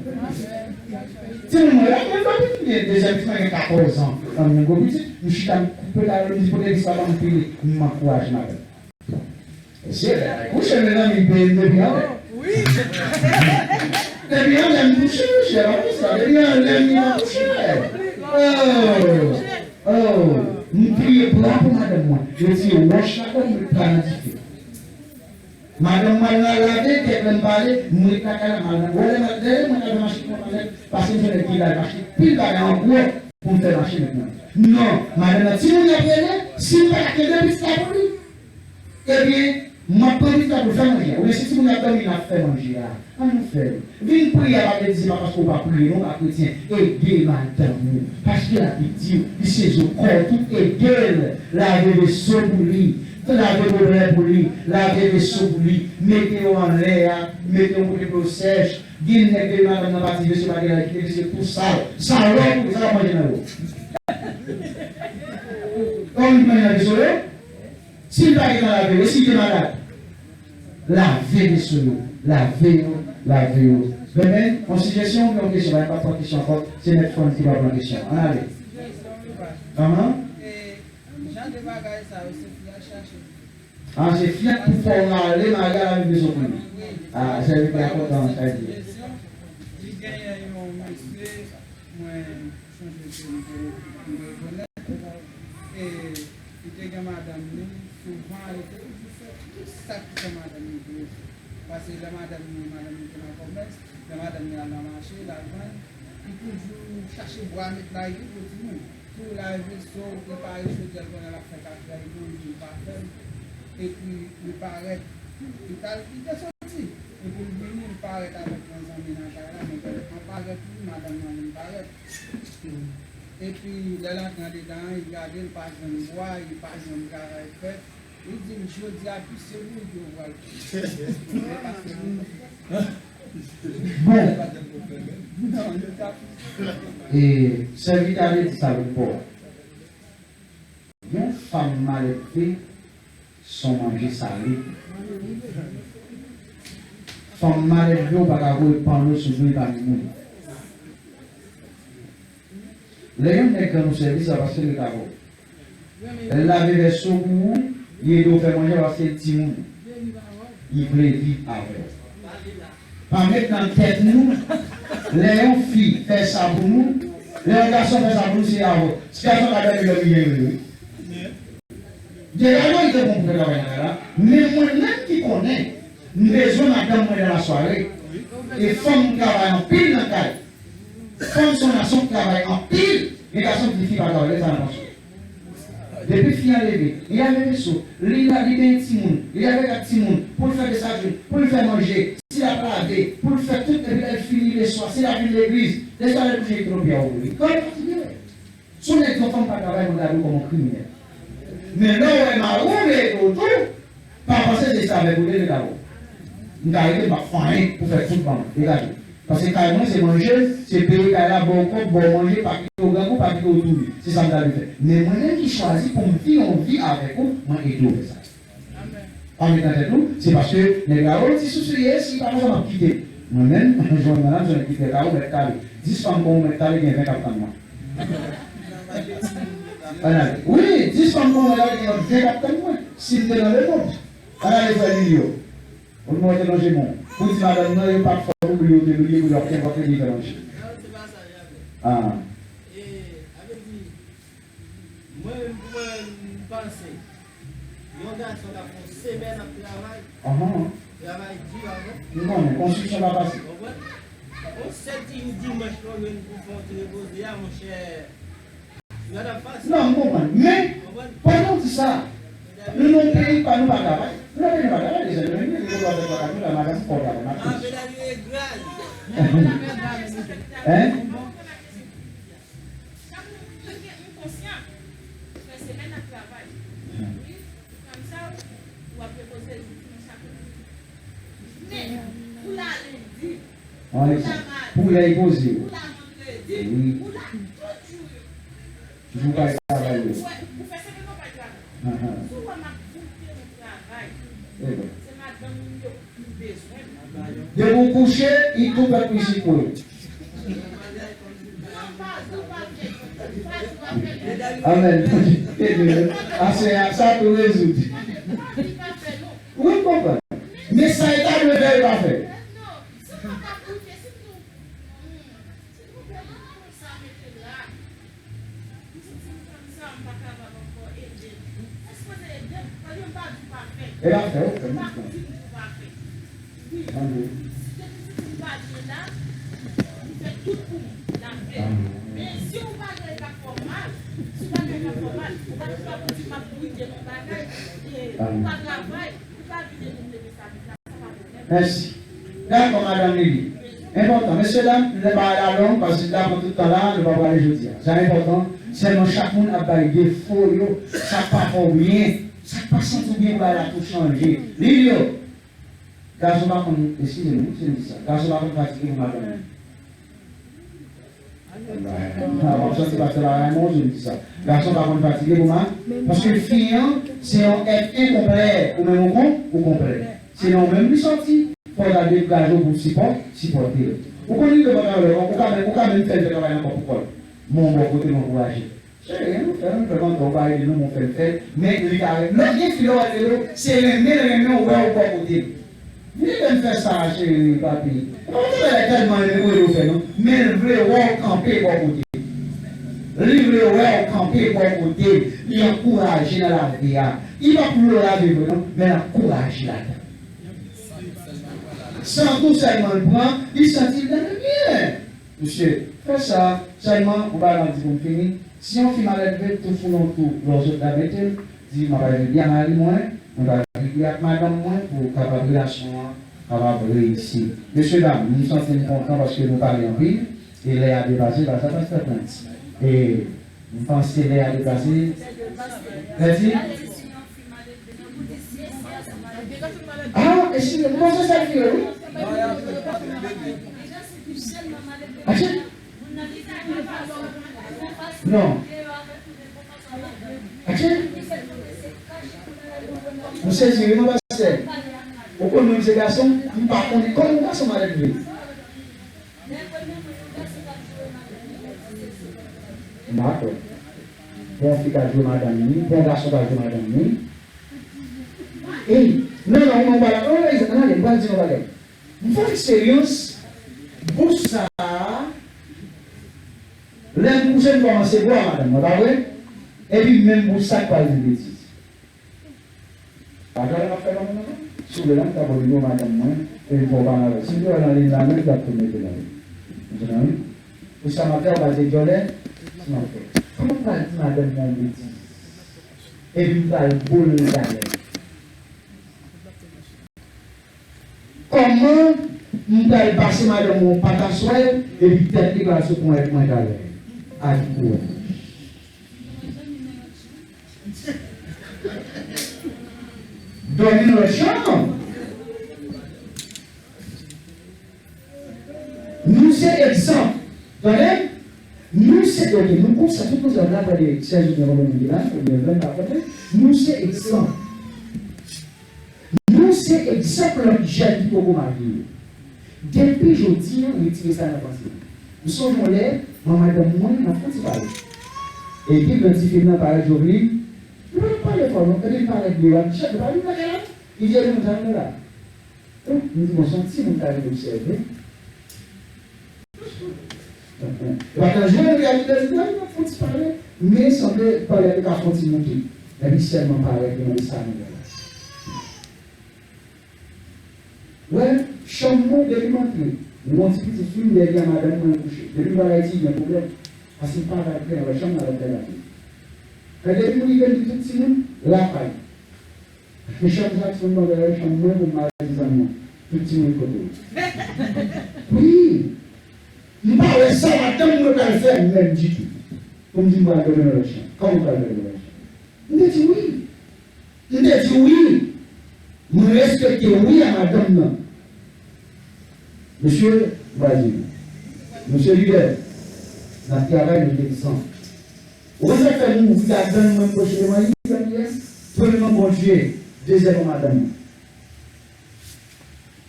Timoun mwen la, mwen pa vin gen dezyèm ti mwen gen katòz an. An mwen gwo pitit, m chita m koupe kalalou, m di pote lis la ban m pile, m ankouraje madanm. Se lè l kouche, mezanmi, m peye m depi anlè. Depi anlè m kouche, mesye, pa konsa. Depi anlè m kouche. Oh, oh, m pliye bra pou madanm mwen. Yo tiye wòch ladan m, met pa nan dife. Madanm mwen al lave, kèk lè m pale, m ret lakay la, m al nan, wè lè m al, lè mwen lave machin mwen pa nèt, paske m se nèg ki lave machin, pil bagay an gwo pou m fè machin mwen. Non, madanm nan, timoun y ap rele, si m pa ka kenbe pitit la pou li, ebyen, m ap pran pitit la pou l fè manje a. Oubyen si timoun yo ap dòmi, n ap fè manje a. Ann nou fè l. Vin priye a pa vle di se pa paske w pa priye non, w pa kretyen. Ede madanm ou. Paske Labib di w, li se zo kò w tou, ede l. Lave veso pou li. Lave goblè pou li. Lave veso pou li. Mete yo anlè a. Mete yon kote pou yo sèch. Gen nèg ke madanm nan pati, veso pa gen la, kite veso tou sal. Salòp, sa l ap manje nan yo? Kòman li manje nan veso yo? Si l pa gentan lave yo, e si l te malad? Lave veso yo, lave yo, lave yo. Benben, yon sijesyon oubyen yon kesyon? Pa, pa pran kesyon ankò, se mèt Franz ki va pran kesyon. Ann ale. Anhan. E, jan de bagay sa yo, se fi a chache. A, se fi a pou fè w rale, mari a lave veso pou li. A, sèvitè a kontan, sa l di. Li genyen yon mesye, mwen sonje ke m te, m te rekonèt. E li te gen madanm li, souvan li te toujou fè tout sa ki fè madanm li vle fè. Paske lè madanm li, madanm li te nan kòmès, lè madanm li al nan mache, l al vann, li toujou chache bwa met layi pou timoun. Pou lave veso, prepare chodyè l, konnen l ap fè katrè, li menm li pa fè l. Epi li parèt, li t al, li te soti. Epi l vini, li parèt avèk yon zanmi nan kay la, men an parèt wi, madanm nan vin parèt. Epi lè l antre andedan an, li gade, li pa jwenn bwa, li pa jwenn travay fèt. Li di m, "Jodi a, pi se bourik yo pral fè." Bon. Non, yo t ap. E sèvitè a te di sa lòt bò a. Yon fanm maledve, se yon manje sale. Fanm maledve, ou pa ka voye panno sou do epa moun. Lè yon nèg rann ou sèvis, se paske l ret avè w. Lè l lave vèso pou ou, li ede w fè manje paske l timoun. Li vle viv avè w. Pa met nan tèt nou, lè yon fi fè sa pou nou, lè yon gason fè sa pou nou, se avè w. Si gason ka dòmi, dòmi byen vre, wi. Gen lalwa ki te bon pou fè travay nan kay la, men mwen menm ki konnen, m bezwen madanm mwen nan lasware. E fanm travay anpil nan kay. Fanm se yon nasyon ki travay anpil, men gason ki fi pa travay, lè sa nan panse. Depi fi an leve, li lave veso, li la, li benyen timoun, li lave gad timoun, pou l fè desajin, pou l fè manje, si l ap lave, pou l fè tout, epi lè l fini leswa, si l ap vin legliz, lè sa lè l kouche, li tonbe a ou li. Kò l fatige. Si w nèg, si yon fanm pa travay, mwen gade w kòm yon kriminèl. Men lè w wè mari w vle ede w tou, pa panse se sa avèk ou te vle dabò. M ka rete, m p ap fè anyen pou fè tout ban mwen. Degaje w. Paske kay mwen, se manje, se peye kay la, ba w kòb, ba w manje, pa kite w grangou, pa kite w touni. Se sa m ta dwe fè. Men mwen menm ki chwazi pou m viv yon vi avèk ou, mwen ede w fè sa. Pa met nan tèt nou, se paske nèg la, o, ti sousou ye, si pa konsa, m ap kite l. Mwen menm, jwenn nan, jwenn ki fè kare, mèt kare. Dis fanm kon mèt kare, gen ven k ap tann mwen. Ann ale. Wi, dis fanm kon mèt kare, gen ven k ap tann mwen. Si m te nan lemonn. Ann ale, frè Lilio. Ou nou te lonje men w. Pou di madanm nan, yo pa t fò pou yo te bliye, pou yo ap kenbe, ap kenbe lonje. Ah. Mwen menm, pou mwen, m panse, yon gason k ap fè yon semèn ap travay, Ahan. Travay di, avan. M konnen, konstriksyon pa fasil. Konprann? Yon sèl ti jou dimanch ke w jwenn pou fè yon ti repoze a, monchè, gad ap fasil. Non, m konprann. Men, Konprann? Pandan w di sa, nou nan yon peyi pa nou pa travay. Nou nan peyi nou pa travay, deja, nou menm, nou gen dwa fè twa kat jou la, madanm fè w travay, madanm. Ah, medam yo egral. Hein? Chak moun gen yon konsyan. Fè semèn ap travay. Wi, ou konn sa, ou ap repoze jou dimanch apre. Men, ou la lendi, An ou la madi, pou lè y poze yo. Ou la vandredi, Wi. Ou la tout jou yo. Jou pa travay yo. Ou fè, ou fè semèn ou pa travay. Ahan. Si w wè m ap bouke yon travay, Eben. Se madanm ou yo. Depi w kouche, li tou pèp mizik pou yo. Amèn. Aswè a, sa tou rezoud. Wi, m konprann. Men sa e ta dwe fè, e pa fè. E l ap fè, wi, fè m konfyans. Amèn. Amèn. Amèn. Mèsi. Dakò, madanm Lili. Enpòtan. Mesye dam, nou pa al long, paske n ta pran tout tan la, nou pa prale jodi a. Sa enpòtan, sèlman chak moun ap bay defo yo, sa k pa fè w byen, sa k pa santi w byen pou bagay la tou chanje. Lili o, gason pa konn, eskize m, wi, si m di sa. Gason pa konn fatige pou madanm li. Ah, w ap santi pastè pa renmen w, jan m di sa. Gason pa konn fatige pou ma-, paske fi an, se yon èt enkonplè. Ou menm ou kon-, ou konplè. Se nan ou menm li sòti. Fò w ta degaje w pou sipò-, sipòte l. Ou konn li devan travay, ou ka menm, ou ka menm fè l fè travay ankò pou kò l. Men yon bò kote l ankouraje l. Cheri, ann fè, ann fè, pandan w pa ede nou, men w fè l fè l. Men li ka, lè gen fi lè w ap ede w, se renmen l renmen w wè w bò kote l. Vini fè m fè sa, cheri, papi. E pa konn bagay tèlman renmen pou ede w fè, non. Men l vle wè w kanpe bò kote l. Li vle wè w kanpe bò kote l. Li ankouraje nan lavi a. Li p ap vle w lave vre, non, men l ankouraje ladan. San tou sèlman l pran, li santi l tande byen. Mesye, fè sa, sèlman, yon bagay m ap di pou m fini. Si yon fi malelve, tou foul yon tou, lè w sot la mete l, di, "M ap al jodi a mari mwen, mwen pral jodi ak madanm mwen pou kapab relasyon an kapab reyisi." Mesye dam, m santi m kontan paske nou pale anpil, e lè a depase, pa sa, pastè Frantz. E m panse lè a depase. Mèsi. Ah, eskize m, m panse sèl fi yo, wi. Atye. Non. Atye. M sezi, wi, non, pastè. Ou konn mwen, m se gason, m pa konnen kòman yon gason malelve. M pa kwè. Pou yon fi ka jwe madanm li, pou yon gason ka jwe madanm li. Ey, non, non, non, pa la, non, non, non, m pral di yon bagay. M fè eksperyans, bouch sa a, lè m kouche, m kòmanse bwè madanm mwen, pa vre? Epi menm bouch sa k pral di betiz. Pa gade m ap fè nan moun nan, non. Si w vle la, m ka ba w nimewo madanm mwen, epi fò w pale avè l. Si m te wè l nan liy la menm, m t ap tou mete nan liy. Ou konprann, wi? Pou sa m ap fè, ou pa te djòlè, sa m ap fè. Kòman m pral di madanm mwen yon betiz? Epi m pral boule talè. Kòman m pral pase madanm mwen yon pataswèl, epi tèt li pral sou ponyèt mwen talè? Ak kouraj. Dòmi nan lòt chanm. Nou se egzanp. Tande? Nou se, oke, nou konsa, tout moun sa, n ap pale sèz oubyen konbyen moun ki la, oubyen ven, pa konte. Nou se egzanp. Nou se egzanp lòt jèn ki poko marye yo. Depi jodi a, retire sa nan panse nou. M sonje yon lè, mwen, madanm mwen, n ap fè yon ti pale. Epi, gran tifi m nan parèt, Joveline, nou pa pale fò non, epi l parèt deyò a, Michel, nou pa vin lakay la non. Li di, "Epi moun sa nou la." M di, "Bon, se yon timoun k ta vin obsève." Epa, nan jwe, reyalite, li di, "Ay, n ap fè yon ti pale." Men sanble pale a te ka fè yon ti moute. Epi sèlman parèt, li mande, "Sa nou wè la?" Wè, chanm mwen, depi m antre, m gon ti pitit fi m, depi a madanm mwen kouche. Depi m al Ayiti, gen pwoblèm. Paske m pa ka antre nan lòt chanm nan, lòt nèg ap viv. Men depi m rive, m di tout timoun, lakay. Men chanm Jackson nan, dèyè chanm mwen, pou m al di zanmi mwen. Tout timoun kote yo. Wi! M pa wè sa madanm mwen pral fè menm ditou. Pou m di m pral dòmi nan lòt chanm. Kòman m pral dòmi nan lòt chanm? M te di wi. M te di wi. Mwen respekte wi a madanm nan. Mesye, m pa di nou. Mesye lidè, n ap travay, nou gen egzanp. Ou konn sa k fè m ouvri ladann mwen, m pwoche levanjil, zanmi, premyèman, Bondye, dezyèmman, madanm mwen.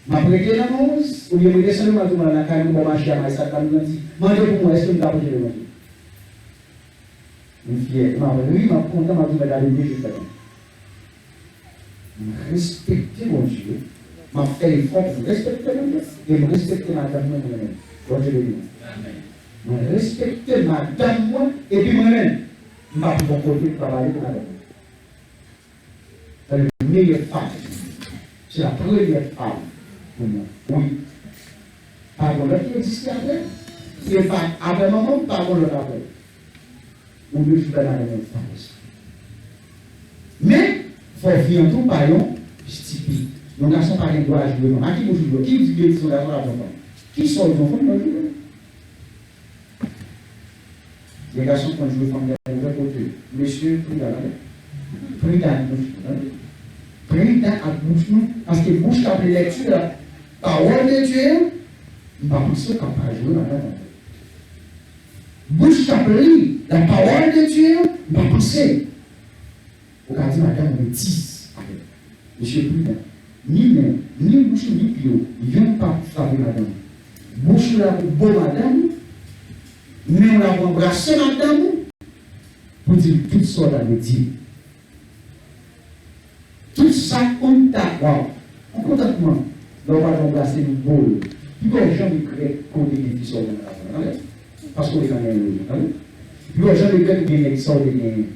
M ap rete nan onz, oubyen m rete san levanjil, mwen lakay mwen, bò mache a, Mayisad la, m grandi. Mande pou mwen, èske m ka pwoche levanjil? M fyè, m ap ri, m ap kontan, m ap di, "Gade, Bondye, je t'aime." M respekte Bondye, m ap fè efò pou m respekte Bondye, e m respekte madanm mwen, mwen menm. Bondye beni nou. Mwen respekte madanm mwen, epi mwen menm, m pa pou yon kote m pa pale pou madanm mwen. Sa se meyè fanm. Se la premyè fanm pou mwen. Wi. Pa gen lòt ki egziste apre. E pa apre manman m, pa gen lòt apre. Ou de jou la nan yon fanm. Men, fò fi an tou pa yon stipid. Yon gason pa gen dwa joure fanm. A ki bouch ou jwe? Ki di betiz yon gason ap di yon fanm? Kisa w di yon fanm nan joure? Gen gason k konn jwe fanm dèyè ouvè kote. Mesye, pridan, tande. Pridan ak bouch nou, tande. Pridan ak bouch nou, paske bouch k ap li lèkti la, pawòl de Dye a, m pa panse w ka pa jwe madanm ou. Bouch k ap li la pawòl de Dye a, m pa panse. Ou ka di madanm ou betiz avè l. Mesye pridan. Ni men w, ni bouch ou, ni pye w, yonn pa pou frape madanm ou. Bouch ou la pou bo madanm ou, men w la pou anbrase madanm ou, pou di l tout sa w ta vle di l. Tout sa ou ta, waw, ou kontantman, lè w pa t anbrase l, ou bo l. Pi bò w janm regrèt kote gen fi sa w nan lavi, tande? Paske w te ka gen yon, tande? Pi bò w janm regrèt ou gen nèg sa w te genyen.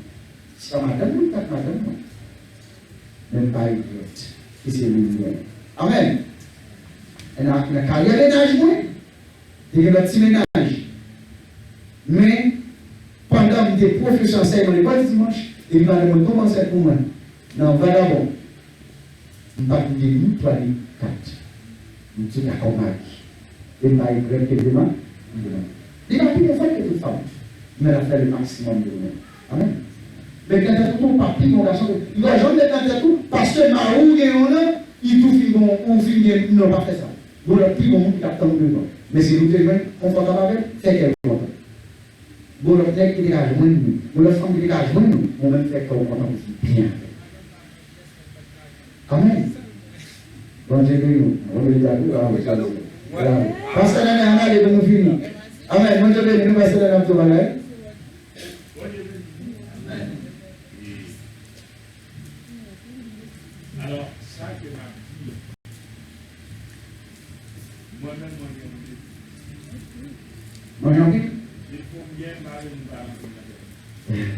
Se pa madanm mwen, kat madanm mwen. Men m pa regrèt. E se li m gen. Amèn. E nan, nan karyè mennaj mwen, te gen lòt ti mennaj. Men, pandan m te pwofesè ansèyman lekòl dimanch, epi madanm mwen tonbe ansent pou mwen. Nan vagabon. M pa t gen ni twa ni kat. M te dakò mari. E m pa regrèt ke demen, m demen. Li pa pi bon fanm ke tout fanm. Men l ap fè le maksimòm de li menm. Amèn. Met nan tèt ou tou, ou pa pi bon gason ke, li pa janm met nan tèt ou, paske mari w gen yon nan, li tou fin bon, ou fin gen, non, pa fè sa. Gon lòt pi bon moun ki t ap tann ou devan. Men si nou te jwenn konfòtab avè l, fè kè l kontan. Gon lòt nèg ki te ka jwenn nou. Gon lòt fanm ki te ka jwenn nou. Ou menm fè kè w kontan pou fi byen avè l. Amèn. Bondye beni w. Bondye beni w. Bravo, bravo, bravo. Pastè Nènè, ann ale pou nou fini. Amèn. Bondye beni nou, pastè Nènè, ap di yon bagay. Amèn. Alò, sa ke m ap di, mwen menm, mwen gen yon defi. Mwen gen yon defi? Depi m gen, m pa vle moun pa rantre nan tèt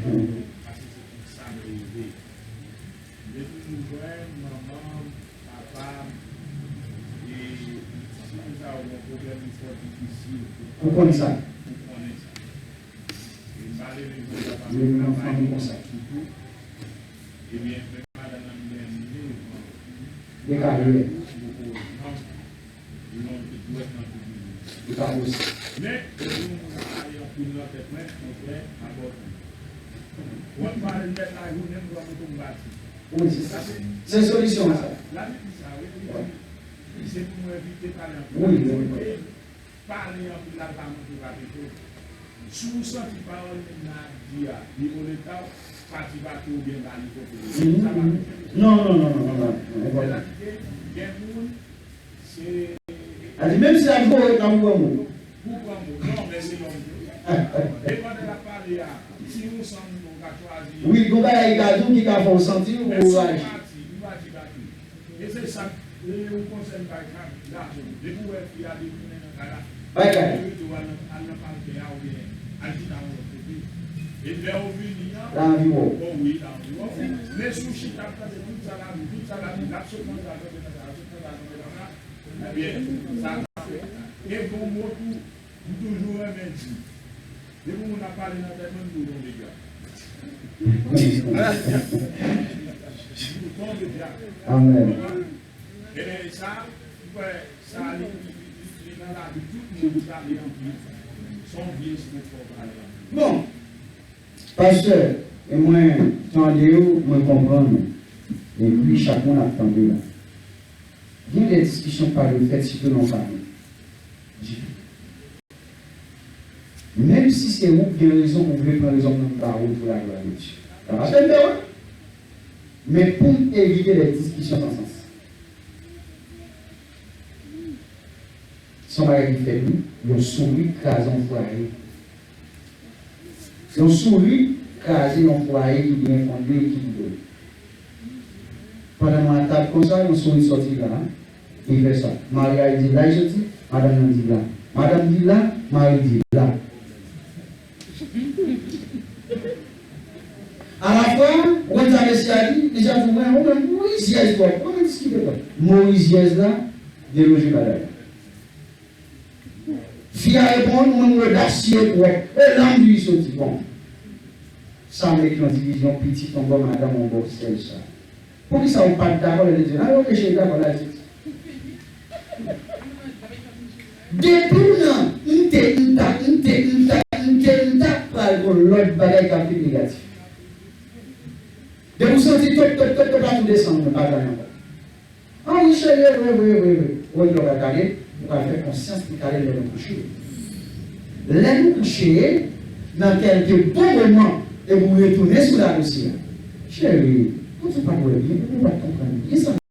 mwen. Paske se konsa m leve. Depi m jwenn manman m, papa m, e si moun sa yo gen pwoblèm, li twò difisil pou konnen sa. Pou konnen sa. E m pa leve konsa paske m pa gen yon fanmi konsa. Ebyen, men madanm nan li menm, li menm, li pa wè. Li lonje dwèt nan figi li. Li pa posib. Men, depi yon moun ap pale anpil nan tèt mwen, monchè, m abòne. W ap pale nèt lajounen, m pran moto m pati. Wi, se sa. Se solisyon an sa. Labib di sa, wi. Wi. Se pou nou evite pale anpil. Wi, wi, wi. Pale anpil la pa montre pa peche w. Si w santi pawòl moun nan ap di a, li o leta w, pati pati oubyen ba li kote l. Mhm. Sa pa peche, mesye. Non, non, non, non, non, non, non, non. Sètadi ke gen moun, se, e, Sa di, menm si l ap jwe, l ap pran mo. Pou pran mo. Non, men se lòm yo. E pandan l ap pale a, si yon sanm ou ka chwazi. Wi, gon bagay li ka di w ki ka fè w santi w raji. Pati, nou pa di pati. E se sa, e ou konsèn bay ka gason. Depi w wè fi a depi men nan kay la. Bay kay. Ou rete w al nan, al nan paltè a oubyen al chita yon lòt kote. E lè ou vini an. La anvi wè w. Bon, wi, la anvi wè w. Men si w chita ap tande tout sa l ap di, tout sa l ap di, l ap sot nan sa, sot nan sa, sot nan sa, sot nan sa. Ebyen, sa ka fè. E gon mo tou, m toujou renmen di. Depi moun ap pale nan tèt mwen, m toujou yon dega. M toujou yon dega. Amèn. Ebyen, sa, m kwè, sa, li, li, li, li nan lavi tout moun ki pale anpil. Se yon vye espri fò pale anpil. Bon, pastè, e mwen tande w, mwen konprann ou. Epi, chak moun ap tande la. Gen de diskisyon k pa dwe fèt, sitou nan fanmi. Ditou. Menm si se ou k gen rezon, ou vle pran rezon nan ba ou pou laglwa de Dye. Sa pa fè m pè, wi. Men pou m evite de diskisyon san sans. Se yon bagay ki fèt, wi. Yon sourit kraze yon fwaye. Yon sourit kraze yon fwaye ki byen fonde, ekilibre. Pandan nou atab konsa, yon sourit sòti la, li fè sa. Mari a di la, li soti, madanm nan di la. Madanm di la, mari di la. Alafwa, ou konn sa mesye a di? Mesye a di, mwen, ou menm, ou rizyèz twòp, ou pa ka diskite twòp. Mo rizyèz la, deloje bagay la. Fi a reponn, ou menm ou odasye twòp. E la m di li soti. Bon. Sa met yon divizyon, pitit yon bò, madanm yon bò, sèl sa. Poukisa ou pa t dakò lè l te di, "Ah, ok, cheri, dakò, la, di." Depi w nan, m te, m ta, m te, m ta, m te, m ta, pral gon lòt bagay k ap vin negatif. Depi w santi top, top, top, top la tou desann, ou pa gade ankò. Ah wi, cheri, vre, vre, vre, vre. Ou wè lè w pral gade, ou pral fè konsyans li kale lè nou kouche. Lè nou kouche, nan kèlke bon moman, epi w retounen sou ladosye a. Cheri, ou di w pa t wè byen, ou pa t konprann